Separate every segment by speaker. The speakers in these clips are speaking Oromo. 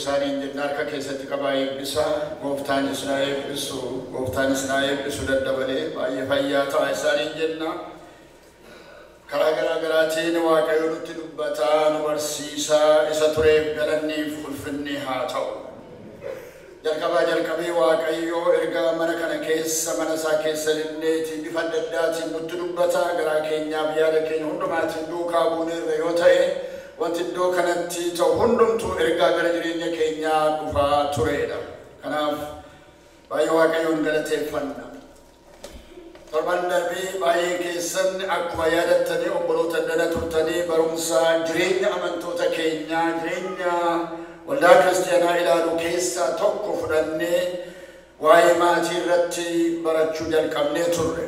Speaker 1: isaaniin jenna. Harka keessatti qabaa eebbisaa. Gooftaan isin haa eebbisu, gooftaan isin haa eebbisu, daddabalee baay'ee fayyaa ta'a isaaniin jenna. Karaa garaa garaatiin Waaqayyo nutti dubbataa, nu barsiisaa isa tureef galanniif ulfinni haa ta'u. Jalqabaa jalqabee Waaqayyo erga mana kana keessa, mana isaa keessa linneeti bifa adda addaatiin nutti dubbataa. Garaa keenyaaf yaada keenya hundumaatiin duukaa buuneerra yoo ta'e, wanti iddoo kanatti ta'u hundumtuu ergaa gara jireenya keenyaa dhufaa turedha. Kanaaf baay'ee Waaqayyoon galateeffanna. Torban darbii baay'ee keessan akkuma yaadattanii, obboloota dana turtanii, barumsa jireenya amantoota keenyaa, jireenya waldaa kiristaanaa ilaalu keessaa tokko fudhannee waa'ee maatii irratti barachuu jalqabnee turre.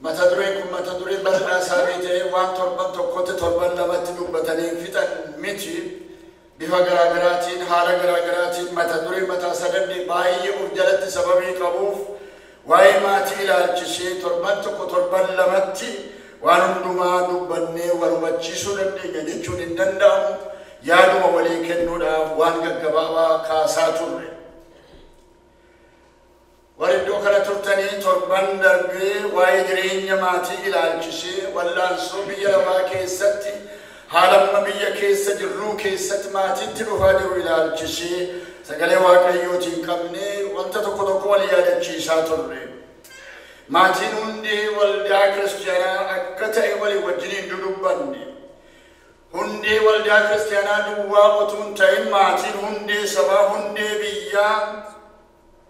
Speaker 1: Mata dureen kun mata duree bal'aa isaanii ta'ee waan torban tokkotti, torban lamatti dubbatanii fixan miti. Bifa garaa garaatiin, haala garaa garaatiin mata duree mataa isaa danda'e baay'ee of jalatti sababii qabuuf, waa'ee maatii ilaalchisee torban tokko, torban lamatti waan hundumaa dubbannee wal hubachiisuu dandeenya jechuun hin danda'amu. Yaaduma walii kennuudhaaf waan gaggabaabaa kaasaa turre. Warri iddoo kana turtanii torban darbee waa'ee jireenya maatii ilaalchisee wallaansoo biyya lafaa keessatti, haala amma biyya keessa jirruu keessatti maatiitti dhufaa jiru ilaalchisee sagalee Waaqayyootiin qabnee wanta tokko tokko wal yaadachiisaa turre. Maatiin hundee waldaa kiristaanaa akka ta'e walii wajjiniin dudubbanne. Hundee waldaa kiristaanaa duwwaa utuu hin ta'in maatiin hundee sabaa, hundee biyyaa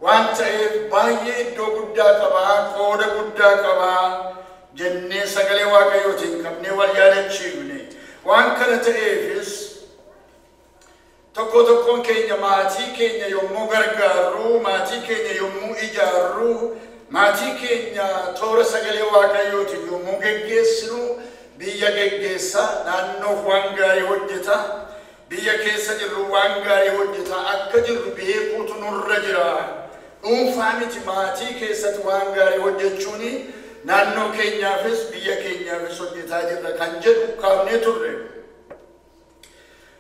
Speaker 1: waan ta'eef baay'ee iddoo guddaa qabaa, qooda guddaa qabaa jennee sagalee Waaqayyootiin qabnee wal yaadachiifne. Waan kana ta'eefis tokko tokkoon keenya maatii keenya yommuu gargaarru, maatii keenya yommuu ijaarru, maatii keenya toora sagalee Waaqayyootiin yommuu geggeessinu, biyya geggeessa, naannoof waan gaarii hojjeta, biyya keessa jirru waan gaarii hojjeta akka jirru beekuutu nurra jira. Dhuunfaa miti, maatii keessatti waan gaarii hojjechuun naannoo keenyaafis biyya keenyaafis hojjetaa jirra kan jedhu kaafnee turre.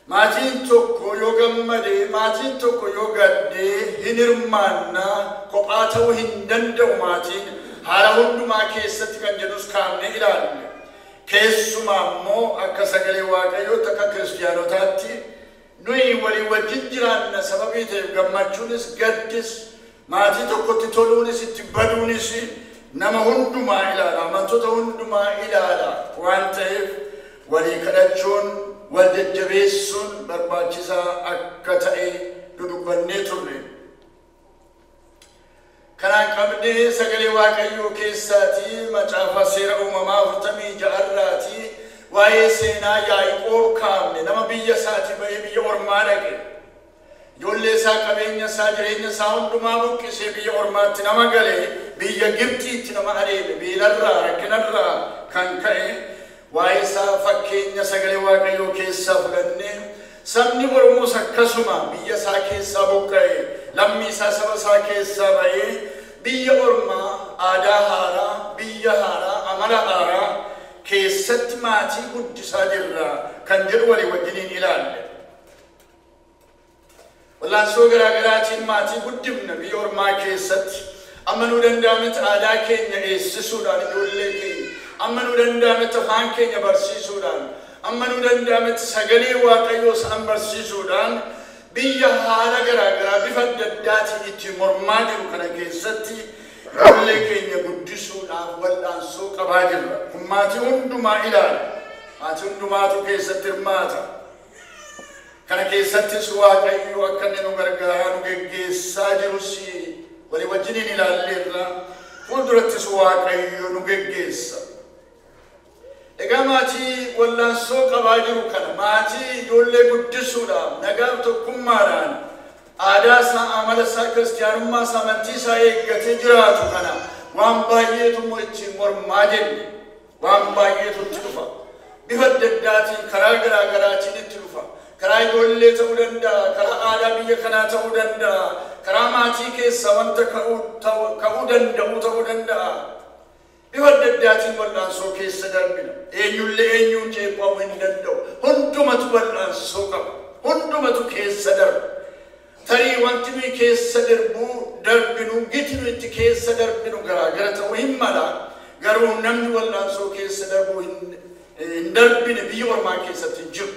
Speaker 1: Maatiin tokko yoo gammade, maatiin tokko yoo gaddee hin hirmaanna, kophaa ta'uu hin danda'u maatiin haala hundumaa keessatti kan jedhus kaafnee ilaalle. Keessumaa immoo akka sagalee Waaqayyootti, akka kiristaanotaatti nuyi walii wajjin jiraanna sababii ta'eef, gammachuunis gaddis, maatii tokkotti toluunis itti baduunis nama hundumaa ilaala, amantoota hundumaa ilaala waan ta'eef, walii kadhachuun, wal jajjabeessuun barbaachisaa akka ta'e dudubbannee turre. Kanaan qabnee sagalee Waaqayyoo keessaatii macaafa Seera Uumamaa 46rraatii waa'ee seenaa Yaaqoob kaafne, nama biyya isaatii ba'ee biyya ormaa dhaqe. Ijoollee isaa, qabeenya isaa, jireenya isaa hundumaa buqqisee biyya ormaatti nama galee, biyya Gibxiitti nama adeeme, beelarraa, rakkinarraa kan ka'e waa'ee isaa fakkeenya sagalee Waaqayyoo keessaa fudhannee, sabni Oromoos akkasuma biyya isaa keessaa buqqa'e, lammii isaa, saba isaa keessaa ba'ee biyya ormaa, aadaa haaraa, biyya haaraa, amala haaraa keessatti maatii guddisaa jirra kan jedhu walii wajjiniin ilaalle. Wallaansoo garaa garaatiin maatii guddifna biyya ormaa keessatti. Amma nuu danda'ametti aadaa keenya eessisuudhaan ijoollee keenya, amma nuu danda'ametti afaan keenya barsiisuudhaan, amma nuu danda'ametti sagalee Waaqayyoo isaan barsiisuudhaan, biyya haala garaa garaa bifa adda addaatiin itti mormaa jiru kana keessatti ijoollee keenya guddisuudhaaf wal'aansoo qabaa jirra. Kun maatii hundumaa ilaala. Maatii hundumaatu keessatti hirmaata. Kana keessattis Waaqayyo akka inni nu gargaaraa, nu geggeessaa jirus walii wajjiniin ilaalleerra. Fuuldurattis Waaqayyo nu geggeessa. Egaa maatii wallaansoo qabaa jiru kana, maatii ijoollee guddisuudhaaf nagaaf tokkummaadhaan aadaa isaa, amala isaa, kiristiyaanummaa isaa, amantii isaa eeggatee jiraatu kana waan baay'eetu immoo ittiin mormaa jenne, waan baay'eetu itti dhufa. Bifa adda addaatiin, karaa garaa garaatiin itti dhufa. Karaa ijoollee ta'uu danda'a, karaa aadaa biyya kanaa ta'uu danda'a, karaa maatii keessa wanta ka'uu danda'u ta'uu danda'a. Bifa adda addaatiin wal'aansoo keessa darbina. Eenyullee eenyuun ceephaa'uu hin danda'u. Hundumatu wal'aansoo qaba. Hundumatu keessa darba. Tarii wanti nuyi keessa darbinu giti nuyi itti keessa darbinu garaagara ta'uu hin mala. Garuu namni wallaansoo keessa darbuu hin darbine biyya ormaa keessatti hin jiru.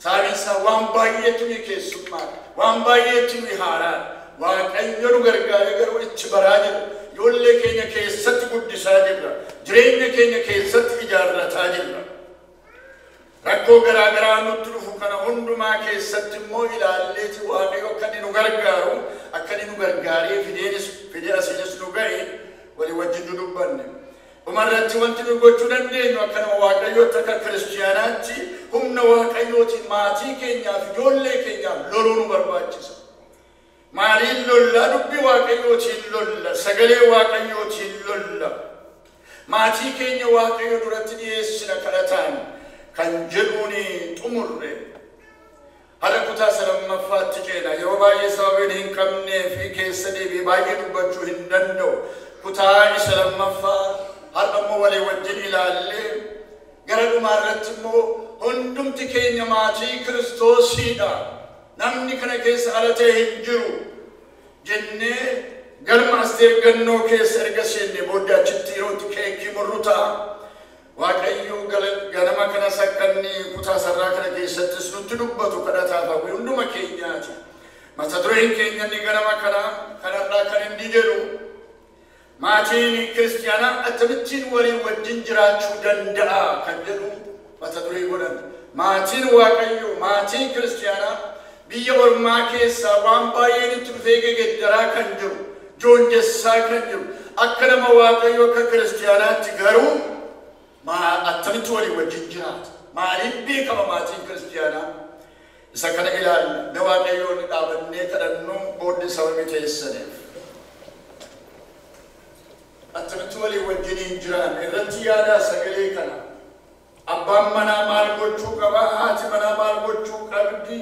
Speaker 1: Sababiin isaa waan baay'eetu nuyi keessummaadha. Waan baay'eetu nuyi haaraadha. Waaqayyo nu gargaaree garuu itti baraa jira. Ijoollee keenya keessatti guddisaa jirra. Jireenya keenya keessatti ijaarrataa jirra. Rakkoo garaagaraa nutti dhufu kana hundumaa keessatti immoo ilaalleeti Waaqayyo akka inni nu gargaaru, akka inni nu gargaaree fidee asiinis nu ga'e walii wajjin nu dubbanne. Dhumarratti wanti nu gochuu dandeenyu akka nama Waaqayyootti, akka kiristiyaanaatti humna Waaqayyootiin maatii keenyaaf, ijoollee keenyaaf loluu nu barbaachisa. Maaliin lolla? Dubbii Waaqayyootiin lolla, sagalee Waaqayyootiin lolla. Maatii keenya Waaqayyo duratti dhiyeessina kadhataan kan jedhuun xumurre. Har'a kutaa lamaffaatti ceena. Yeroo baay'ee sababiin hin qabnee fi keessa deebi'ee baay'ee dubbachuu hin danda'u. Kutaa isa lammaffaa har'a immoo walii wajjin ilaallee gara dhumaa irratti immoo hundumti keenya maatii Kiristoosiidha. Namni kana keessa ala ta'e hin jiru jennee galma Asteer Gannoo keessa erga seenne booddee achitti yerootti keekii murru ta'a. Waaqayyo ganama kanas akka inni kutaa sarraa kana keessattis nutti dubbatu kadhataaf hawwi hunduma keenyaati. Mata dureen keenya inni ganama kana kanarraa kan inni jedhu maatiin kiristiyaanaa akkamittiin walii wajjin jiraachuu danda'a kan jedhu mata duree godhan. Maatiin Waaqayyo, maatiin kiristiyaanaa biyya ormaa keessaa waan baay'een itti dhufee geggeeddaraa kan jiru, joonjessaa kan jiru, akka nama Waaqayyo akka kiristiyaanaatti garuu attamitti walii wajjin jiraata? Maaliif beekama maatiin kiristiyaanaa? Isa kana ilaalla. Na Waaqayyoon dhaabannee kadhannu booddee sababii teessaniif. Attamitti walii wajjin hin jiraan irratti yaadaa sagalee kana. Abbaan manaa maal gochuu qaba? Haati manaa maal gochuu qabdi?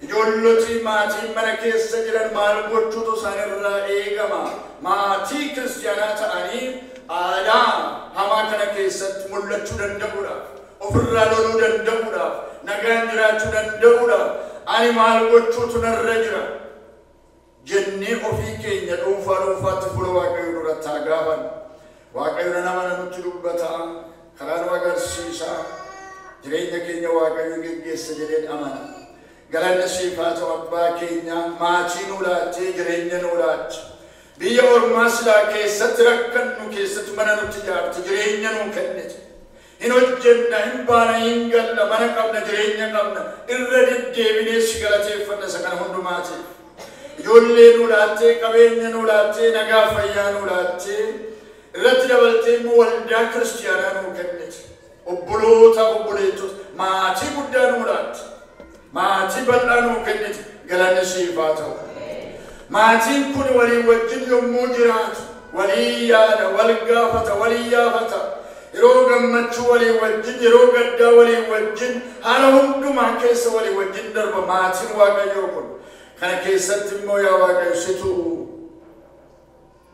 Speaker 1: Ijoolloti maatiin mana keessa jiran maal gochuutu isaan irraa eegama? Maatii kiristiyaanaa ta'anii aadaa hamaa kana keessatti mul'achuu danda'uudhaaf, ofirraa loluu danda'uudhaaf, nagaan jiraachuu danda'uudhaaf, ani maal gochuutu narra jira jennee ofii keenya dhuunfaa dhuunfaatti fuula Waaqayyoo duratti haa gaafannu. Waaqayyo nama nutti dubbata, karaa nu agarsiisa, jireenya keenya Waaqayyo geggeessa jedheen amana. Galanni siif haa ta'u abbaa keenya, maatii nu laattee jireenya nu laatte. Biyya ormaa silaa keessatti rakkannu keessatti mana nutti ijaarte, jireenya nuu kennite. Hin hojjenna, hin baana, hin galla, mana qabna, jireenya qabna. Irra deddeebinee si galateeffanna isa kana hundumaatiif. Ijoollee nu laattee, qabeenya nu laattee, nagaa fayyaa nu laattee, irratti dabaltee immoo waldaa kiristiyaanaa nuu kennite. Obboloota, obboleettota, maatii guddaa nuu laatte. Maatii bal'aa nuu kennite. Galanni siif haa ta'u. Maatiin kun walii wajjin yommuu jiraatu, walii yaada, wal gaafata, walii yaafata. Yeroo gammachuu walii wajjin, yeroo gaddaa walii wajjin, haala hundumaa keessa walii wajjin darba maatiin Waaqayyoo kun. Kana keessatti immoo yaa Waaqayyo situ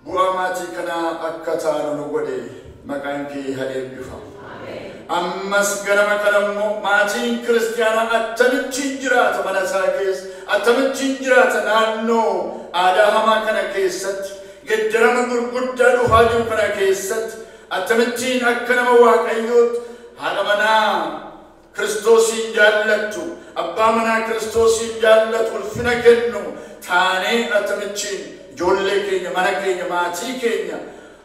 Speaker 1: bu'aa maatii kanaa akka taanu nu godhe, maqaan kee haa eebbifamu. Ammas ganama kana immoo maatiin kiristiyaanaa akkamittiin jiraata mana isaa keessa, akkamittiin jiraata naannoo aadaa hamaa kana keessatti, geddarama gurguddaa dhufaa jiru kana keessatti, akkamittiin akka nama Waaqayyootti haadha manaa Kiristoosiin jaallattu, abbaa manaa Kiristoosiin jaallatu, ulfina kennu taanee akkamittiin ijoollee keenya, mana keenya, maatii keenya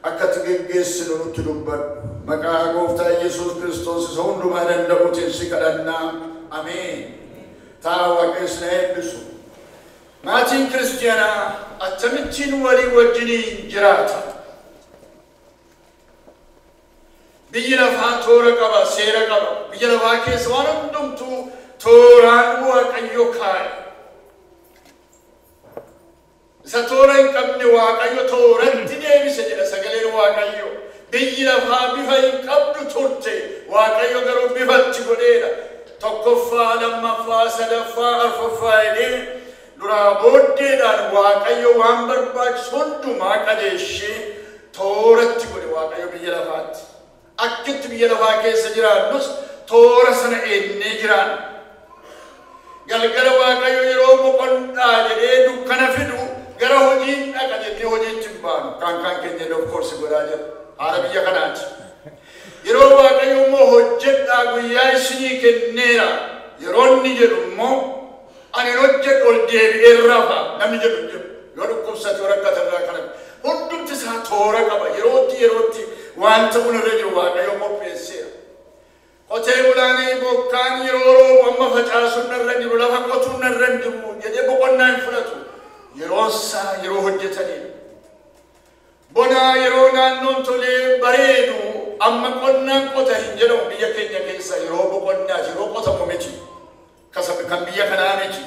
Speaker 1: akkatti geggeessinu nutti dubbadhu. Maqaa Gooftaa Yesuus Kiristoos isa hundumaa danda'uutiin si kadhannaa. Ameen. Taa Waaqayyo isin haa eebbisu. Maatiin kiristiyaanaa akkamittiin walii wajjiniin jiraata? Biyyi lafaa toora qaba, seera qaba. Biyya lafaa keessa waan hundumtuu tooraan Waaqayyo kaa'e. Isa toora hin qabne Waaqayyo tooratti deebise jedha sagaleen Waaqayyo. Biyyi lafaa bifa hin qabdu turte, Waaqayyo garuu bifatti godheera. Tokkoffaa, lammaffaa, sadaffaa, arfaffaa jedhee duraa booddeedhaan Waaqayyo waan barbaachisu hundumaa qajeelchee tooratti godhe Waaqayyo biyya lafaatti. Akkitti biyya lafaa keessa jiraannus toora sana eegnee jiraanna. Galgala Waaqayyo yeroo boqonnaa jedhee dukkana fidu gara hojiin dhaqa jennee hojiitti hin baanu. Kaan kaan keenya of course godhaa jira. Haala biyya kanaati. Yeroo Waaqayyo immoo hojjedhaa guyyaa isinii kenneera. Yeroo inni jedhu immoo ani hojjedhu ol deebi'ee rafa namni jedhu hin jiru. Yoo dhukkubsate yoo rakkate irraa kana hundumti isaa toora qaba. Yerootti yerootti waan ta'uun irra jiru Waaqayyo qopheesseera. Qotee bulaanii bokkaan yeroo roobu amma facaasuun irra jiru lafa qotuun irra jiru jedhee boqonnaa hin fudhatu. Yeroo isaa yeroo hojjetanidha. Bonaa yeroo naannoon tolee bareedu amma qonnaan qota hin jedhamu biyya keenya keessa yeroo boqonnaati yeroo qotamu miti. Kan biyya kanaa miti.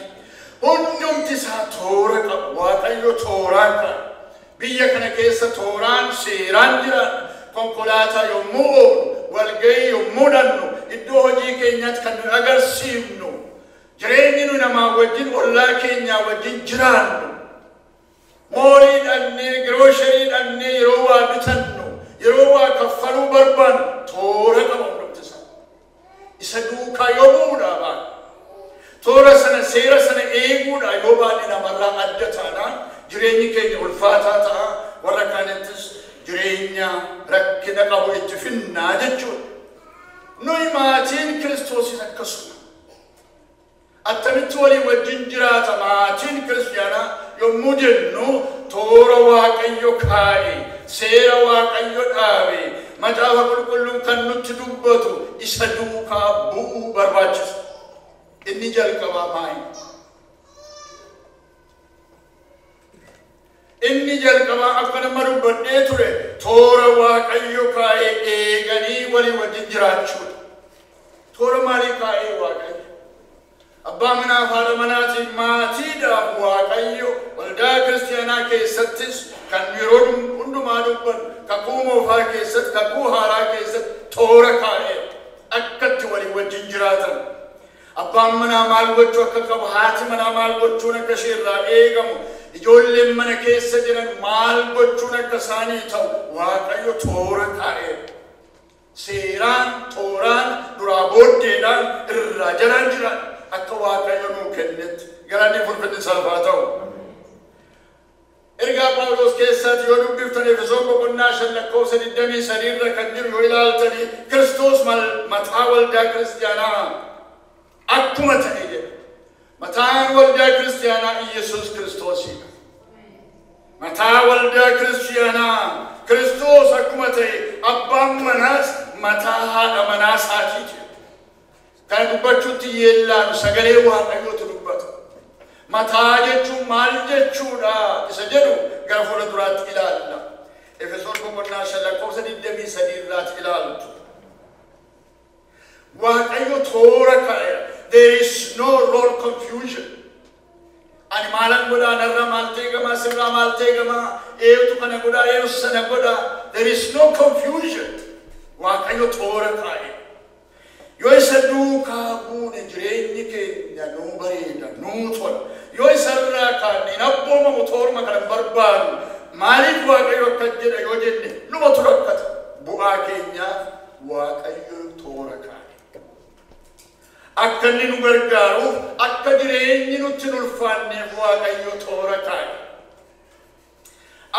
Speaker 1: Hundumti isaa toora qaba. Waaqayyo tooraan qaba. Biyya kana keessa tooraan seeraan jira. Konkolaataa yommuu oolu, walgahii yommuu dhannu, iddoo hojii keenyaatti kan nu agarsiifnu, jireenyi nu namaa wajjin ollaa keenyaa wajjin jiraannu, moorii dhannee, giroosharii dhannee yeroo waa bitannu, yeroo waa kaffaluu barbaannu toora qaba hundumti isaa. Isa duukaa yoo bu'uudhaa baane, toora sana seera sana eeguudhaa yoo baanne namarraa adda taanaan jireenyi keenya ulfaataa ta'a. Warra kaanittis jireenya rakkina qabu itti finnaa jechuudha. Nuyi maatiin Kiristoosis akkasuma. Attamitti walii wajjin jiraata maatiin kiristiyaanaa yommuu jennu toora Waaqayyo kaa'e, seera Waaqayyo dhaabe, macaafa qulqulluun kan nutti dubbatu isa duukaa bu'uu barbaachisa. Inni jalqabaa maali? Inni jalqabaa akka nama dubbadhee ture toora Waaqayyo kaa'e eeganii walii wajjin jiraachuudha. Toora maalii kaa'ee Waaqayyo? Abbaa manaa fi haadha manaatiin maatiidhaaf Waaqayyo waldaa kiristiyaanaa keessattis kan yeroo hundumaa dubbannu kakuu moofaa keessatti kakuu haaraa keessatti toora kaa'ee akkatti walii wajjin jiraatan. Abbaan manaa maal gochuu akka qabu, haati manaa maal gochuun akka ishee irraa eegamu, ijoolleen mana keessa jiran maal gochuun akka isaanii ta'u Waaqayyo toora kaa'ee seeraan tooraan duraa booddeedhaan irraa jalaan jiran akka Waaqayyo nuu kennetti galanni fulfinni isaaf haa ta'u. Ergaa Phaawulos keessaatti yoo dubbiftan Efesoon boqonnaa 5 lakkoofsa 23 irra kan jiru yoo ilaaltanii Kiristoos mataa waldaa kiristiyaanaa akkuma ta'e jedha. Mataan waldaa kiristiyaanaa Iyyasuus Kiristoosidha. Mataa waldaa kiristiyaanaa Kiristoos akkuma ta'e abbaan manaas mataa haadha manaa isaatii jedha. Kana dubbachuutti yeellaanu sagalee Waaqayyootu dubbata. Mataa jechuun maal jechuudha isa jedhu gara fuula duraatti ilaalla. Efesoon boqonnaa 5 lakkoofsa 23 irraatti ilaaltu. Waaqayyo toora kaa'eera. There is no role confusion. Ani maalan godhaa, narraa maal teegamaa, sirraa maal teegamaa, eenyutu kana godhaa, eenyutu sana godhaa. There is no confusion. Waaqayyo toora kaa'e. Yoo isa duukaa buune jireenyi keenya nuu bareeda, nuu tola. Yoo isarraa kaanne hin abboomamu toorma kana hin barbaadu. Maaliif Waaqayyo akkas jedha yoo jenne numatu rakkata. Bu'aa keenyaaf Waaqayyo toora kaa'e. Akka inni nu gargaaruuf, akka jireenyi nutti hin ulfaanneef Waaqayyo toora kaa'e.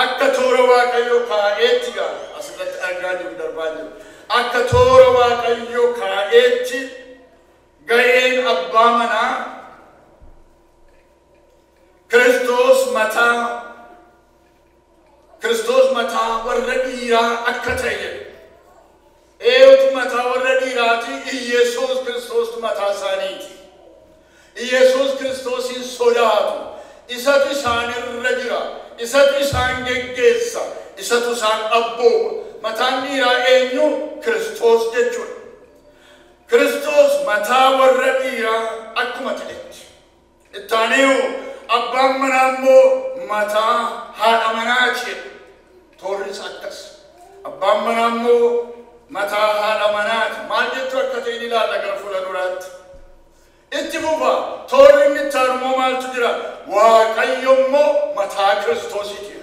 Speaker 1: Akka toora Waaqayyo kaa'eetti gaa asirratti argaa jiru darbaa jiru. Akka toora Waaqayyo kaa'eetti ga'een abbaa manaa Kiristoos mataa warra dhiiraa akka ta'e jedha. Eenyutu mataa warra dhiiraati? Iyyasuus Kiristoostu mataa isaaniiti. Iyyasuus Kiristoosin sodaatu. Isatu isaanirra jira. Isatu isaan geggeessa. Isatu isaan abbooma. Mataan dhiiraa eenyu? Kiristoos jechuudha. Kiristoos mataa warra dhiiraa akkuma ta'etti. Ittaanee abbaan manaa immoo mataa haadha manaati. Toorris akkas. Abbaan manaa immoo mataa haadha manaati. Maal jechuu akka ta'e ilaalla gara fuula duraatti. Itti fufa. Toorri inni itti aanu immoo maaltu jira? Waaqayyo immoo mataa Kiristoosiiti.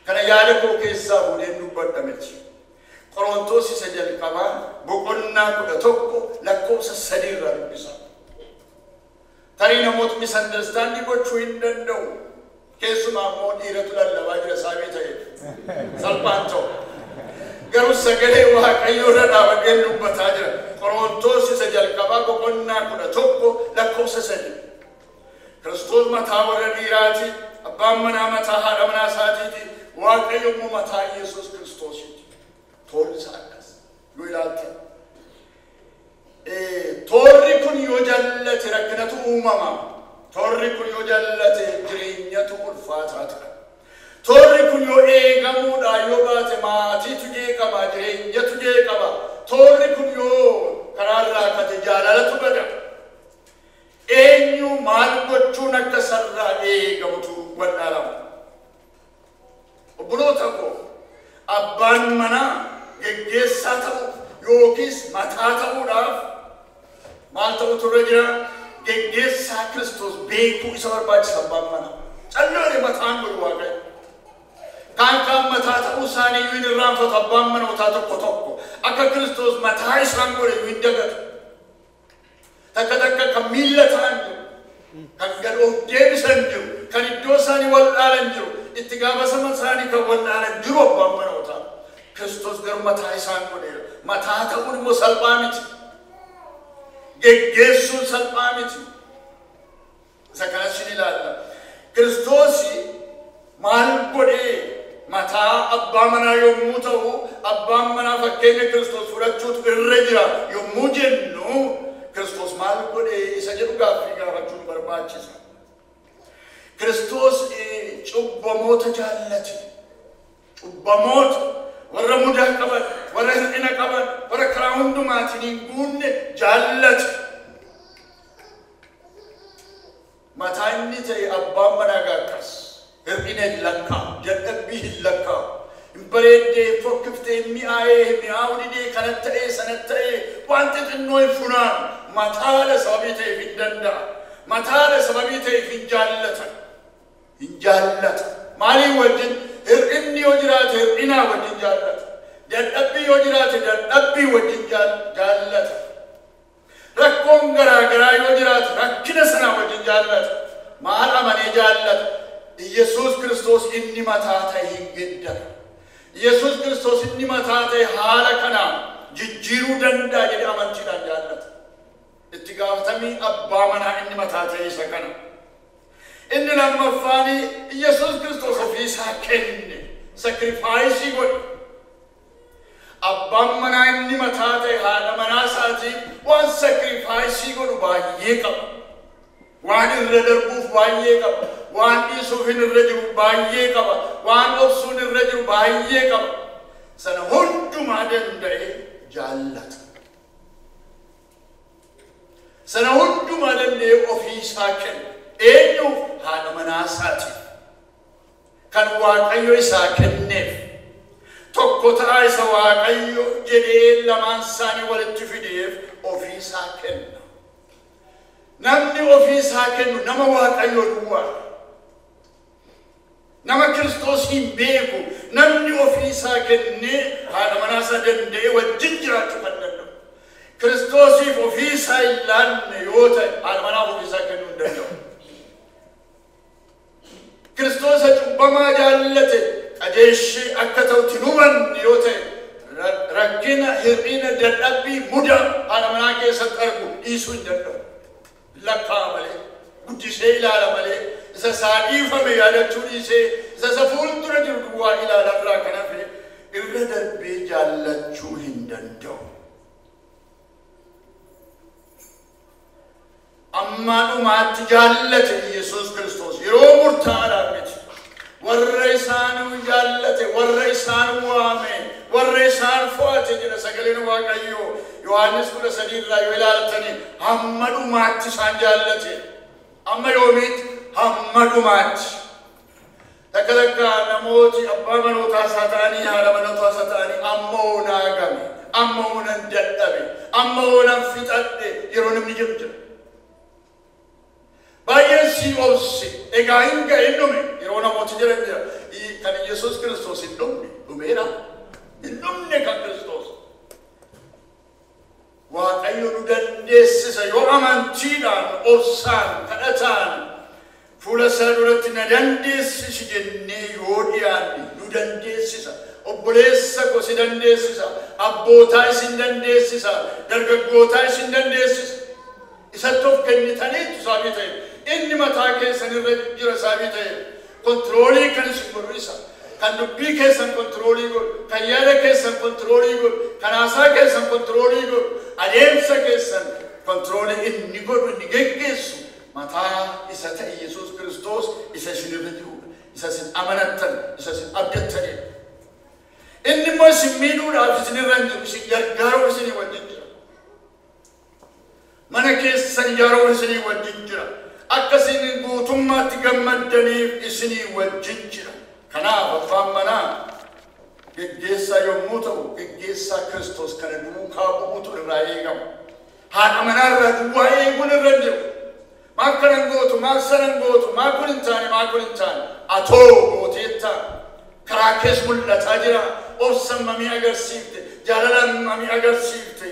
Speaker 1: Kana yaada koo keessaa fuudheen dubbadha miti. Qorontoos isa jalqabaa boqonnaa 11 lakkoofsa 3 irraa dubbisa. Tarii namoota misunderstanding gochuu hin danda'u. Keessumaa immoo dhiiratu lallabaa jira sababii ta'eef. Salphaan ta'u. Garuu sagalee Waaqayyoo irra dhaabadheen dubbataa jira. Qorontoos isa jalqabaa boqonnaa 11 lakkoofsa 3. Kiristoos mataa warra dhiiraati. Abbaan manaa mataa haadha manaa isaatiiti. Waaqayyo immoo mataa Yesuus Kiristoosiiti. Toorri isaa akkas. Yoo ilaaltan. Toorri kun yoo jallate rakkinatu uumama. Toorri kun yoo jallate jireenyatu ulfaataa ta'a. Toorri kun yoo eegamuudhaan yoo baate maatiitu jeeqama, jireenyatu jeeqama. Toorri kun yoo karaarraa kate jaalalatu bada. Eenyu maal gochuun akka sarraa eegamutu wallaalama. Obboloota koo, abbaan manaa geggeessaa ta'uuf yookiis mataa ta'uudhaaf maal ta'utu irra jira? Geggeessaa Kiristoos beekuu isa barbaachisa abbaan manaa. Calloole mataan godhu Waaqayyo. Kaan kaan mataa ta'uu isaanii iyyuu hin irraanfatu abbaan manootaa tokko tokko. Akka Kiristoos mataa isaan godhe iyyuu hin dagatu. Takka takka kan miilla ta'an jiru, kan gad of deebisan jiru, kan iddoo isaanii wallaalan jiru, itti gaafatama isaanii kan wallaalan jiru abbaan manootaa. Kiristoos garuu mataa isaan godheera. Mataa ta'uun immoo salphaa miti. Geggeessuun salphaa miti. Isa kanas ni ilaalla. Kiristoos maal godhee mataa abbaa manaa yommuu ta'u, abbaan manaa fakkeenya Kiristoos fudhachuutu irra jira yommuu jennu, Kiristoos maal godhee isa jedhu gaaffii gaafachuun barbaachisa. Kiristoos cubbamoota jaallate. Cubbamoota warra mudaa qaban, warra hir'ina qaban, warra karaa hundumaatiin hin guunne jaallate. Mataa inni ta'e abbaan manaa gaakkas. Hir'ina hin lakkaa'u, dadhabbii hin lakkaa'u. Hin bareeddee, hin fokkiftee, hin mi'aayee, hin mi'aawu didee, kana ta'ee, sana ta'ee, waan xixinnoo hin funaanu. Mataadha sababii ta'eef hin danda'a. Mataadha sababii ta'eef hin jaallata. Hin jaallata. Maaliin wajjin? Hir'inni yoo jiraate hir'inaa wajjin jaallata. Dadhabbii yoo jiraate dadhabbii wajjin jaallata. Rakkoon garaa garaa yoo jiraate rakkina sanaa wajjin jaallata. Maal amanee jaallata? Yesuus Kiristoos inni mataa ta'e hin geddara. Yesuus Kiristoos inni mataa ta'e haala kanaa jijjiiruu danda'a jedhee amantiidhaan jaallata. Itti gaafatamii abbaa manaa inni mataa ta'e isa kana. Inni lammaffaan Yesuus Kiristoos ofii isaa kenne, sakrifaayisii godhe. Abbaan manaa inni mataa ta'e haadha manaa isaatiif waan sakrifaayisii godhu baay'ee qaba. Waan irra darbuuf baay'ee qaba. Waan dhiisuuf hin irra jiru baay'ee qaba. Waan obsuun irra jiru baay'ee qaba. Sana hundumaa danda'ee jaallata. Sana hundumaa danda'ee ofii isaa kenna. Eenyuuf? Haadha manaa isaatiif. Kan Waaqayyo isaa kenneef. Tokko ta'aa isa Waaqayyo jedhee lamaan isaanii walitti fideef ofii isaa kenna. Namni ofii isaa kennu nama Waaqayyo duwwaa. Nama Kiristoos hin beeku. Namni ofii isaa kennee haadha manaa isaa danda'ee wajjin jiraachuu kan danda'u. Kiristoosiif ofii isaa hin laanne yoo ta'e haadha manaaf ofii isaa kennuu hin danda'u. Kiristoosa cubbamaa jaallate qajeelchee akka ta'utti hin hubanne yoo ta'e rakkina, hir'ina, dadhabbii, muda haadha manaa keessatti argu dhiisuu hin danda'u. Lakkaa'a malee, guddisee ilaala malee, isa isaa dhiifame yaadachuu dhiisee, isa isa fuuldura jiru duwwaa ilaalarraa kan hafe irra darbee jaallachuu hin danda'u. Amma dhumaatti jaallate Yesuus Kiristoos yeroo murtaa'aadhaan miti. Warra isaan jaallate, warra isaan waame, warra isaan fo'ate jedha sagaleen Waaqayyoo. Yohaannis 13 irraa yoo ilaaltani hamma dhumaatti isaan jaallate. Amma yoomiitti? Hamma dhumaatti. Takka takka namooti abbaa manootaa isaa ta'anii haadha manootaa isaa ta'anii amma oonaa game, amma oonan dadhabe, amma oonan fixadhe yeroo namni jedhu jira. Baay'een si obse, egaa hin ga'e hin dhume yeroo namooti jedhan jira. Kan Yesuus Kiristoos hin dhumne, dhumeera. Hin dhumne kan Kiristoos. Waaqayyo nu dandeessisa yoo amantiidhaan, obsaan, kadhataan fuula isaa duratti na dandeessisi jennee yoo dhiyaanne nu dandeessisa. Obboleessa koo si dandeessisa. Abbootaa isin dandeessisa. Dargaggootaa isin dandeessisa. Isatti of kennitaniitu sababii ta'e. Inni mataa keessan irra jira sababii ta'e. Control kan isin godhu isa. Kan dubbii keessan control godhu, kan yaada keessan control godhu, kan haasaa keessan control godhu, adeemsa keessan control inni godhu, inni geggeessu mataa isa ta'e Yesuus Kiristoos isa isin irra jirudha. Isa isin amanattan, isa isin abdattanidha. Inni immoo isin miidhuudhaaf isin irra hin jiru, isin gargaaruuf isinii wajjin jira. Mana keessan ijaaruuf isinii wajjin jira. Akka isin guutummaatti gammaddaniif isinii wajjin jira. Kanaaf abbaan manaa geggeessaa yommuu ta'u, geggeessaa Kiristoos kana duukaa bu'uutu irraa eegama. Haadha manaa irraa duwwaa eeguun irra hin jiru. Maal kanan gootu, maal sanan gootu, maal kun hin taane, maal kun hin taane. Atoo gooteetta karaa kees mul'ataa jira. Obsa mamii agarsiifte, jaalala mamii agarsiifte.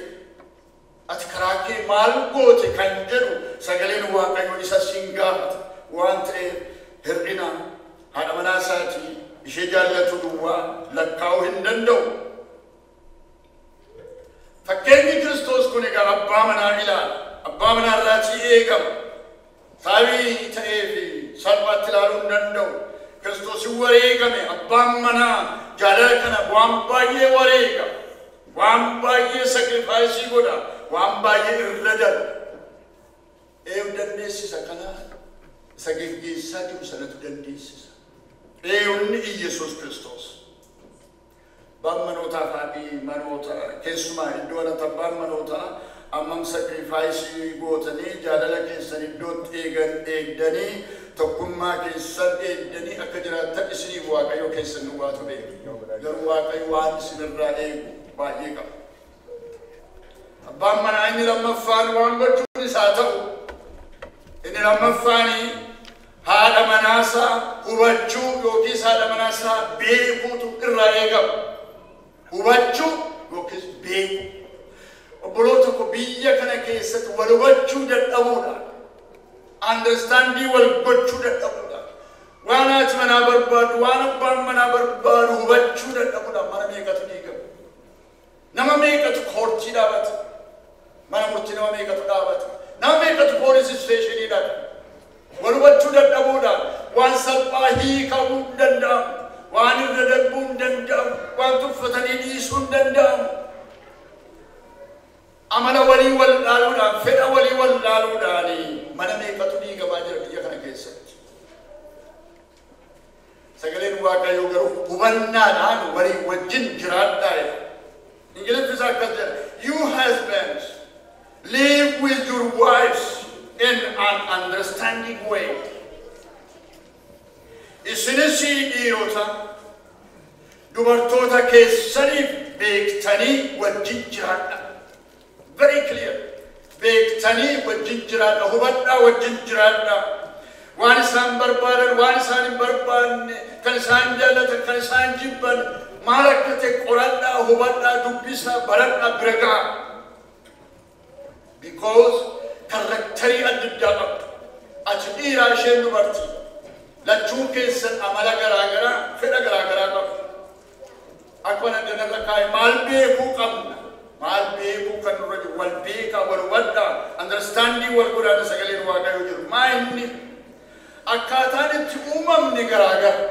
Speaker 1: Ati karaa kee maal goote kan jedhu sagaleen Waaqayyoo isa siin gaafata. Waan ta'eef hir'ina haadha manaa isaatii ishee jaallatu duwwaa lakkaa'uu hin danda'u. Fakkeenyi Kiristoos kun egaa abbaa manaa ilaala. Abbaa manaa irraatii eegama. Sababii ta'ee fi salphaatti ilaaluu hin danda'u. Kiristoos wareegame. Abbaan manaa jaalala kana waan baay'ee wareega. Waan baay'ee sacrifice godha. Waan baay'ee irra darba. Eenyu dandeessisa kana? Isa geggeessaa jiru sanatu dandeessisa. Eenyunni Iyesuus Kiristoos. Abbaan manootaa fi manoota keessumaa iddoo kanatti abbaan manootaa ammam sacrifice gootanii jaalala keessan iddootti eegan eegdanii tokkummaa keessan eegdanii akka jiraattan isiniif Waaqayyo keessan duwwaatu beeka. Garuu Waaqayyo waan isinirraa eegu baay'ee qaba. Abbaan manaa inni lammaffaan waan gochuun isaa ta'u, inni lammaffaanii haadha manaasaa hubachuu yookiis haadha manaasaa beekuutu irraa eegama. Hubachuu yookiis beekuu. Obboloota koo, biyya kana keessatti wal hubachuu dadhabuudha. Understand wal gochuu dadhabuudha. Waan haati manaa barbaadu, waan abbaan manaa barbaadu hubachuu dadhabuudha. Mana meeqatu diigama? Nama meeqatu court dhaabata? Mana murtii nama meeqatu dhaabata? Nama meeqatu police station dhaqa? Wal hubachuu dadhabuudha. Waan salphaa hiikamuu hin danda'amu. Waan irra darbuu hin danda'amu. Waan tuffatanii dhiisuu hin danda'amu. Amala walii wal dhaaluudhaan, fedha walii wal dhaaluudhaan mana meeqatu diigamaa jira biyya kana keessatti. Sagaleen Waaqayyoo garuu hubannaadhaan walii wajjin jiraadhaa jedha. Ingiliffi isaa akkas jedha. "You husbands, live with your wives in an understanding way." Isinis dhiirota, dubartoota keessaniif beektanii wajjin jiraadha. Very clear. Beektanii wajjin jiraadha. Hubadhaa wajjin jiraadha. Waan isaan barbaadan, waan isaan hin barbaanne, kan isaan jaallatan, kan isaan jibban, maal akka ta'e qoradhaa, hubadhaa, dubbisaa, baradhaa, bira ga'a. Because character adda addaa qabdu. Ati dhiiraa, isheen dubartii. Lachuun keessan amala garaa garaa, fedha garaa garaa qabdu. Akkuma dandarra kaa'e, maal beekuu qabna? Maal beekuu kan nurra jiru? Wal beekaa, wal hubadhaa, understanding wal godhaa sagaleen Waaqayyoo jiru. Maa inni akkaataan itti uumamne garaa gara.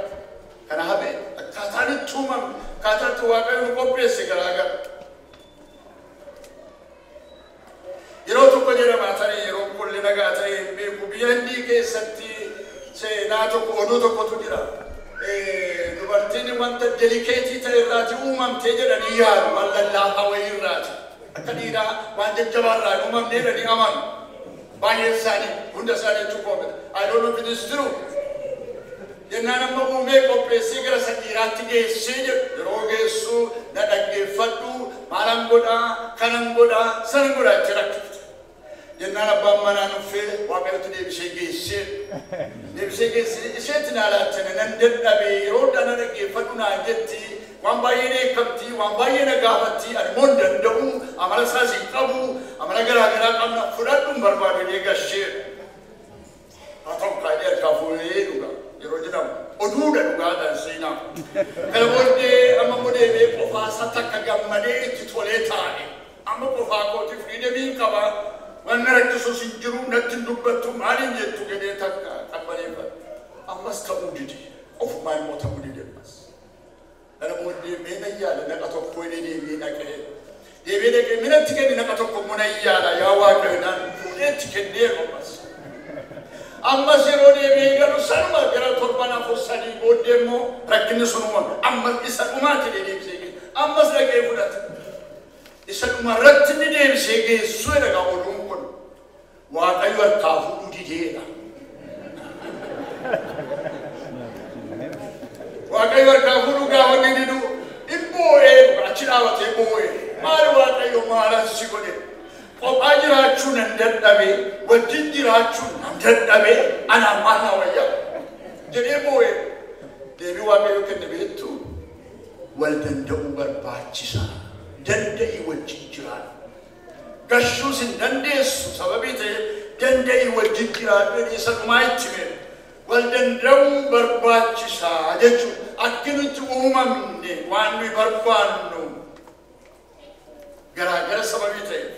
Speaker 1: Kana hafe akkaataan itti uumamne, akkaataan itti Waaqayyo nu qopheesse garaa gara. Yeroo tokko jedhama ta'e, yeroo qolli nagaa ta'e hin beeku, biyya Hindii keessatti seenaa tokko, oduu tokkotu jira. Dubartiin wanta delicate ta'e irraati uumamtee jedhanii yaadu, waan lallaafaa wayii irraati. Akka dhiiraa waan jajjabaa irraa hin uumamne jedhanii amanu. Baay'een isaanii, hunda isaanii jechuu koo miti. I don't know if it is true. Jennaan amma uumee qopheessee gara isa dhiiraatti geessee jedhu. Yeroo geessuu, "Na dhaggeeffadhu, maalan godhaa, kanan godhaa, sanan godhaa," jettee rakkifte. Jennaan abbaan manaa nuffee Waaqayyotti deebisee geessee. Deebisee geessee isheetti naa laattane, "Nan dadhabee, yeroo hundaa na dhaggeeffadhu naan jetti, Waan baay'ee dheekkamti, waan baay'ee na gaafatti, ani immoo hin danda'u, amala isaas hin qabu, amala garaa garaa qabna, fudhadhu hin barbaadu jedhee gashee. Haa ta'u kaa'ee harkaa fuudhee dhuga yeroo jedhamu oduudha dhugaadhaan seenaa. Kana booddee amma immoo deebi'ee qofaa isaa takka gammadee itti tolee taa'e. Amma qofaa kooti freedomiin qaba. Wanni rakkisuus hin jiru, natti hin dubbattu, maaliin jettu jedhee takka qabbaneeffadhe. Ammas ta'uu dide. Ofumaa immoo ta'uu dide ammas. Kana booddee mee nan yaala naqa tokko jedhee deebi'ee dhaqee. Deebi'ee dhaqee minatti kenni naqa tokko immoo nan yaala yaa Waaqayyo naan fuudhee itti kenneeru ammas. Ammas yeroo deebi'ee galu sanuma gara torban afur sadii booddee immoo rakkinni sun uumame. Ammas isa dhumaati jedhee deebisee geesse. Ammas dhaqee fudhate. Isa dhuma irratti inni deebisee geessu jedha oduun kun. Waaqayyo harkaa fuudhuu dideedha. Waaqayyo harkaa fuudhuu gaafa inni didu hin boo'ee achi dhaabatee boo'ee. Maali Waaqayyo maalan si godhe? Kophaa jiraachuu nan dadhabe, wajjin jiraachuu nan dadhabe, anaan maal naa wayya? Jedhee boo'ee. Deebii Waaqayyo kenne beektu wal danda'uu barbaachisa. Danda'i wajjin jiraadhu. Gashuus hin dandeessu sababii ta'eef danda'i wajjin jiraadhu jedhee isa dhumaa itti hime. Wal danda'uu barbaachisaa jechuudha. Akki nuti uumamne waan nuyi barbaannu garaagara sababii ta'eef.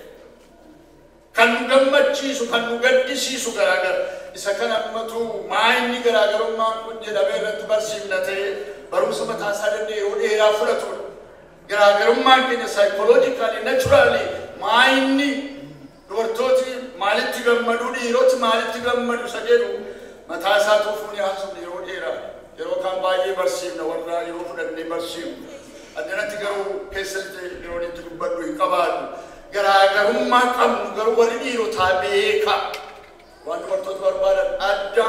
Speaker 1: Kan nu gammachiisu, kan nu gaddisiisu garaagara. Isa kana ammatu maa inni garaagarummaan kun jedhamee irratti barsiifna ta'ee barumsa mataa isaa danda'e yeroo dheeraa fudhatudha. Garaagarummaan keenya psychologically, naturally maa inni dubartooti maalitti gammadu, dhiiroti maalitti gammadu isa jedhu mataa isaa tuufuun haasofne yeroo dheeraa. Yeroo kaan baay'ee barsiifna warra yeroo fudhannee barsiifnu. Addanatti garuu keessatti yeroo itti dubbadhu hin qabaadhu. Garaagarummaa qabnu garuu warri dhiirotaa beeka. Waan dubartoota barbaadan adda.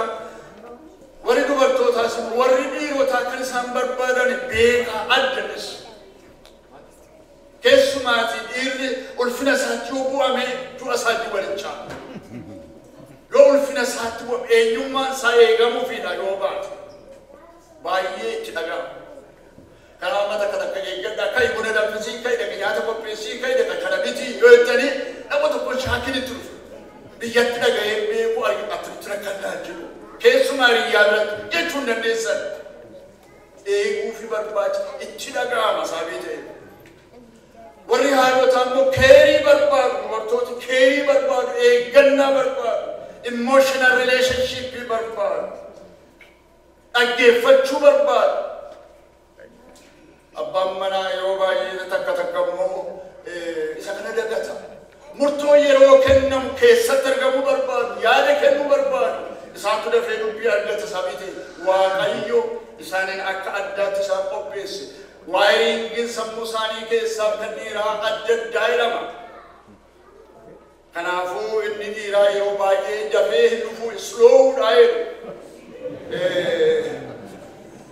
Speaker 1: Warri dubartootaas immoo warri dhiirotaa kan isaan barbaadan beeka addanis. Keessumaatii dhiirri ulfina isaatti yoo bu'ame du'a isaatti waliin caala. Yoo ulfina isaatti bu'ame eenyummaan isaa eegamuufiidha yoo baate. Baay'ee itti dhaga'ama. Kanaaf amma takka takka eeggadhaa ka'i buna danfisii, ka'i dhaqa nyaata qopheessii, ka'i dhaqa kana bitii yoo jettanii nama tokko shaakiin itti dhufu. Biyyatti dhaga'ee beeku attamitti rakkannaa jiru. Keessumaa hiriyyaa biratti jechuu hin dandeessan. Eeguu fi barbaachisa itti dhaga'ama sababii ta'eef. Warri haadhotaa immoo care barbaadu, dubartooti care barbaadu, eeggannaa barbaadu, emotional relationship barbaadu, dhaggeeffachuu barbaadu. Abbaan manaa yeroo baay'ee takka takka immoo isa kana dagata. Murtoo yeroo kennamu keessatti argamuu barbaadu, yaada kennuu barbaadu. Isaantu dafee dubbii argata sababii ta'eef Waaqayyo isaaniin akka addaatti isaan qopheesse. Wiringiin sammuu isaanii keessaa kan dhiiraa adda addaa jedhama. Kanaafuu inni dhiiraa yeroo baay'ee dafee hin dhufu slowdhaa jedhu.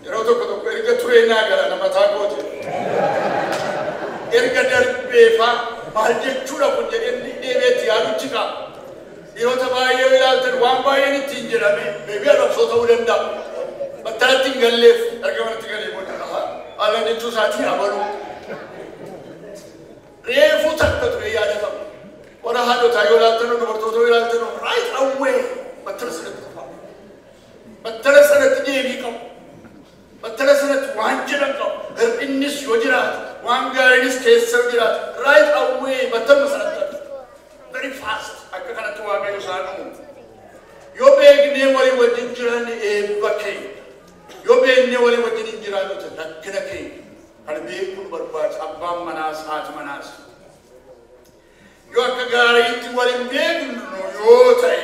Speaker 1: Yeroo tokko tokko erga turee naa gala nama mataa kooti. Erga darbeefaa maal jechuudha kun jedhee inni deebi'eetti yaaduchi qaba. Dhiirota baay'ee yoo ilaaltan waan baay'een ittiin jedhame beebii arrabsoo ta'uu danda'a. Battalatti hin galleef erga manatti galee booda haala jechuu isaatii amanuu. Reefuu takka ture yaadatama. Warra haadhotaa yoo ilaaltan dubartoota yoo ilaaltan right away battala sanatti dhufa. Battala sanatti deebii qabu. Battala sanatti waan jedhan qabu. Hir'innis yoo jiraate waan gaariinis keessa yoo jiraate right away battaluma sanatti argatu. Very fast akka kanatti Waaqayyo isaan uume. Yoo beeknee walii wajjin jiraanne eebba keenya. Yoo beeknee walii wajjin hin jiraannu ta'e rakkina keenya. Kan beekuun barbaachisa abbaan manaas haati manaas. Yoo akka gaariitti waliin beeknu yoo ta'e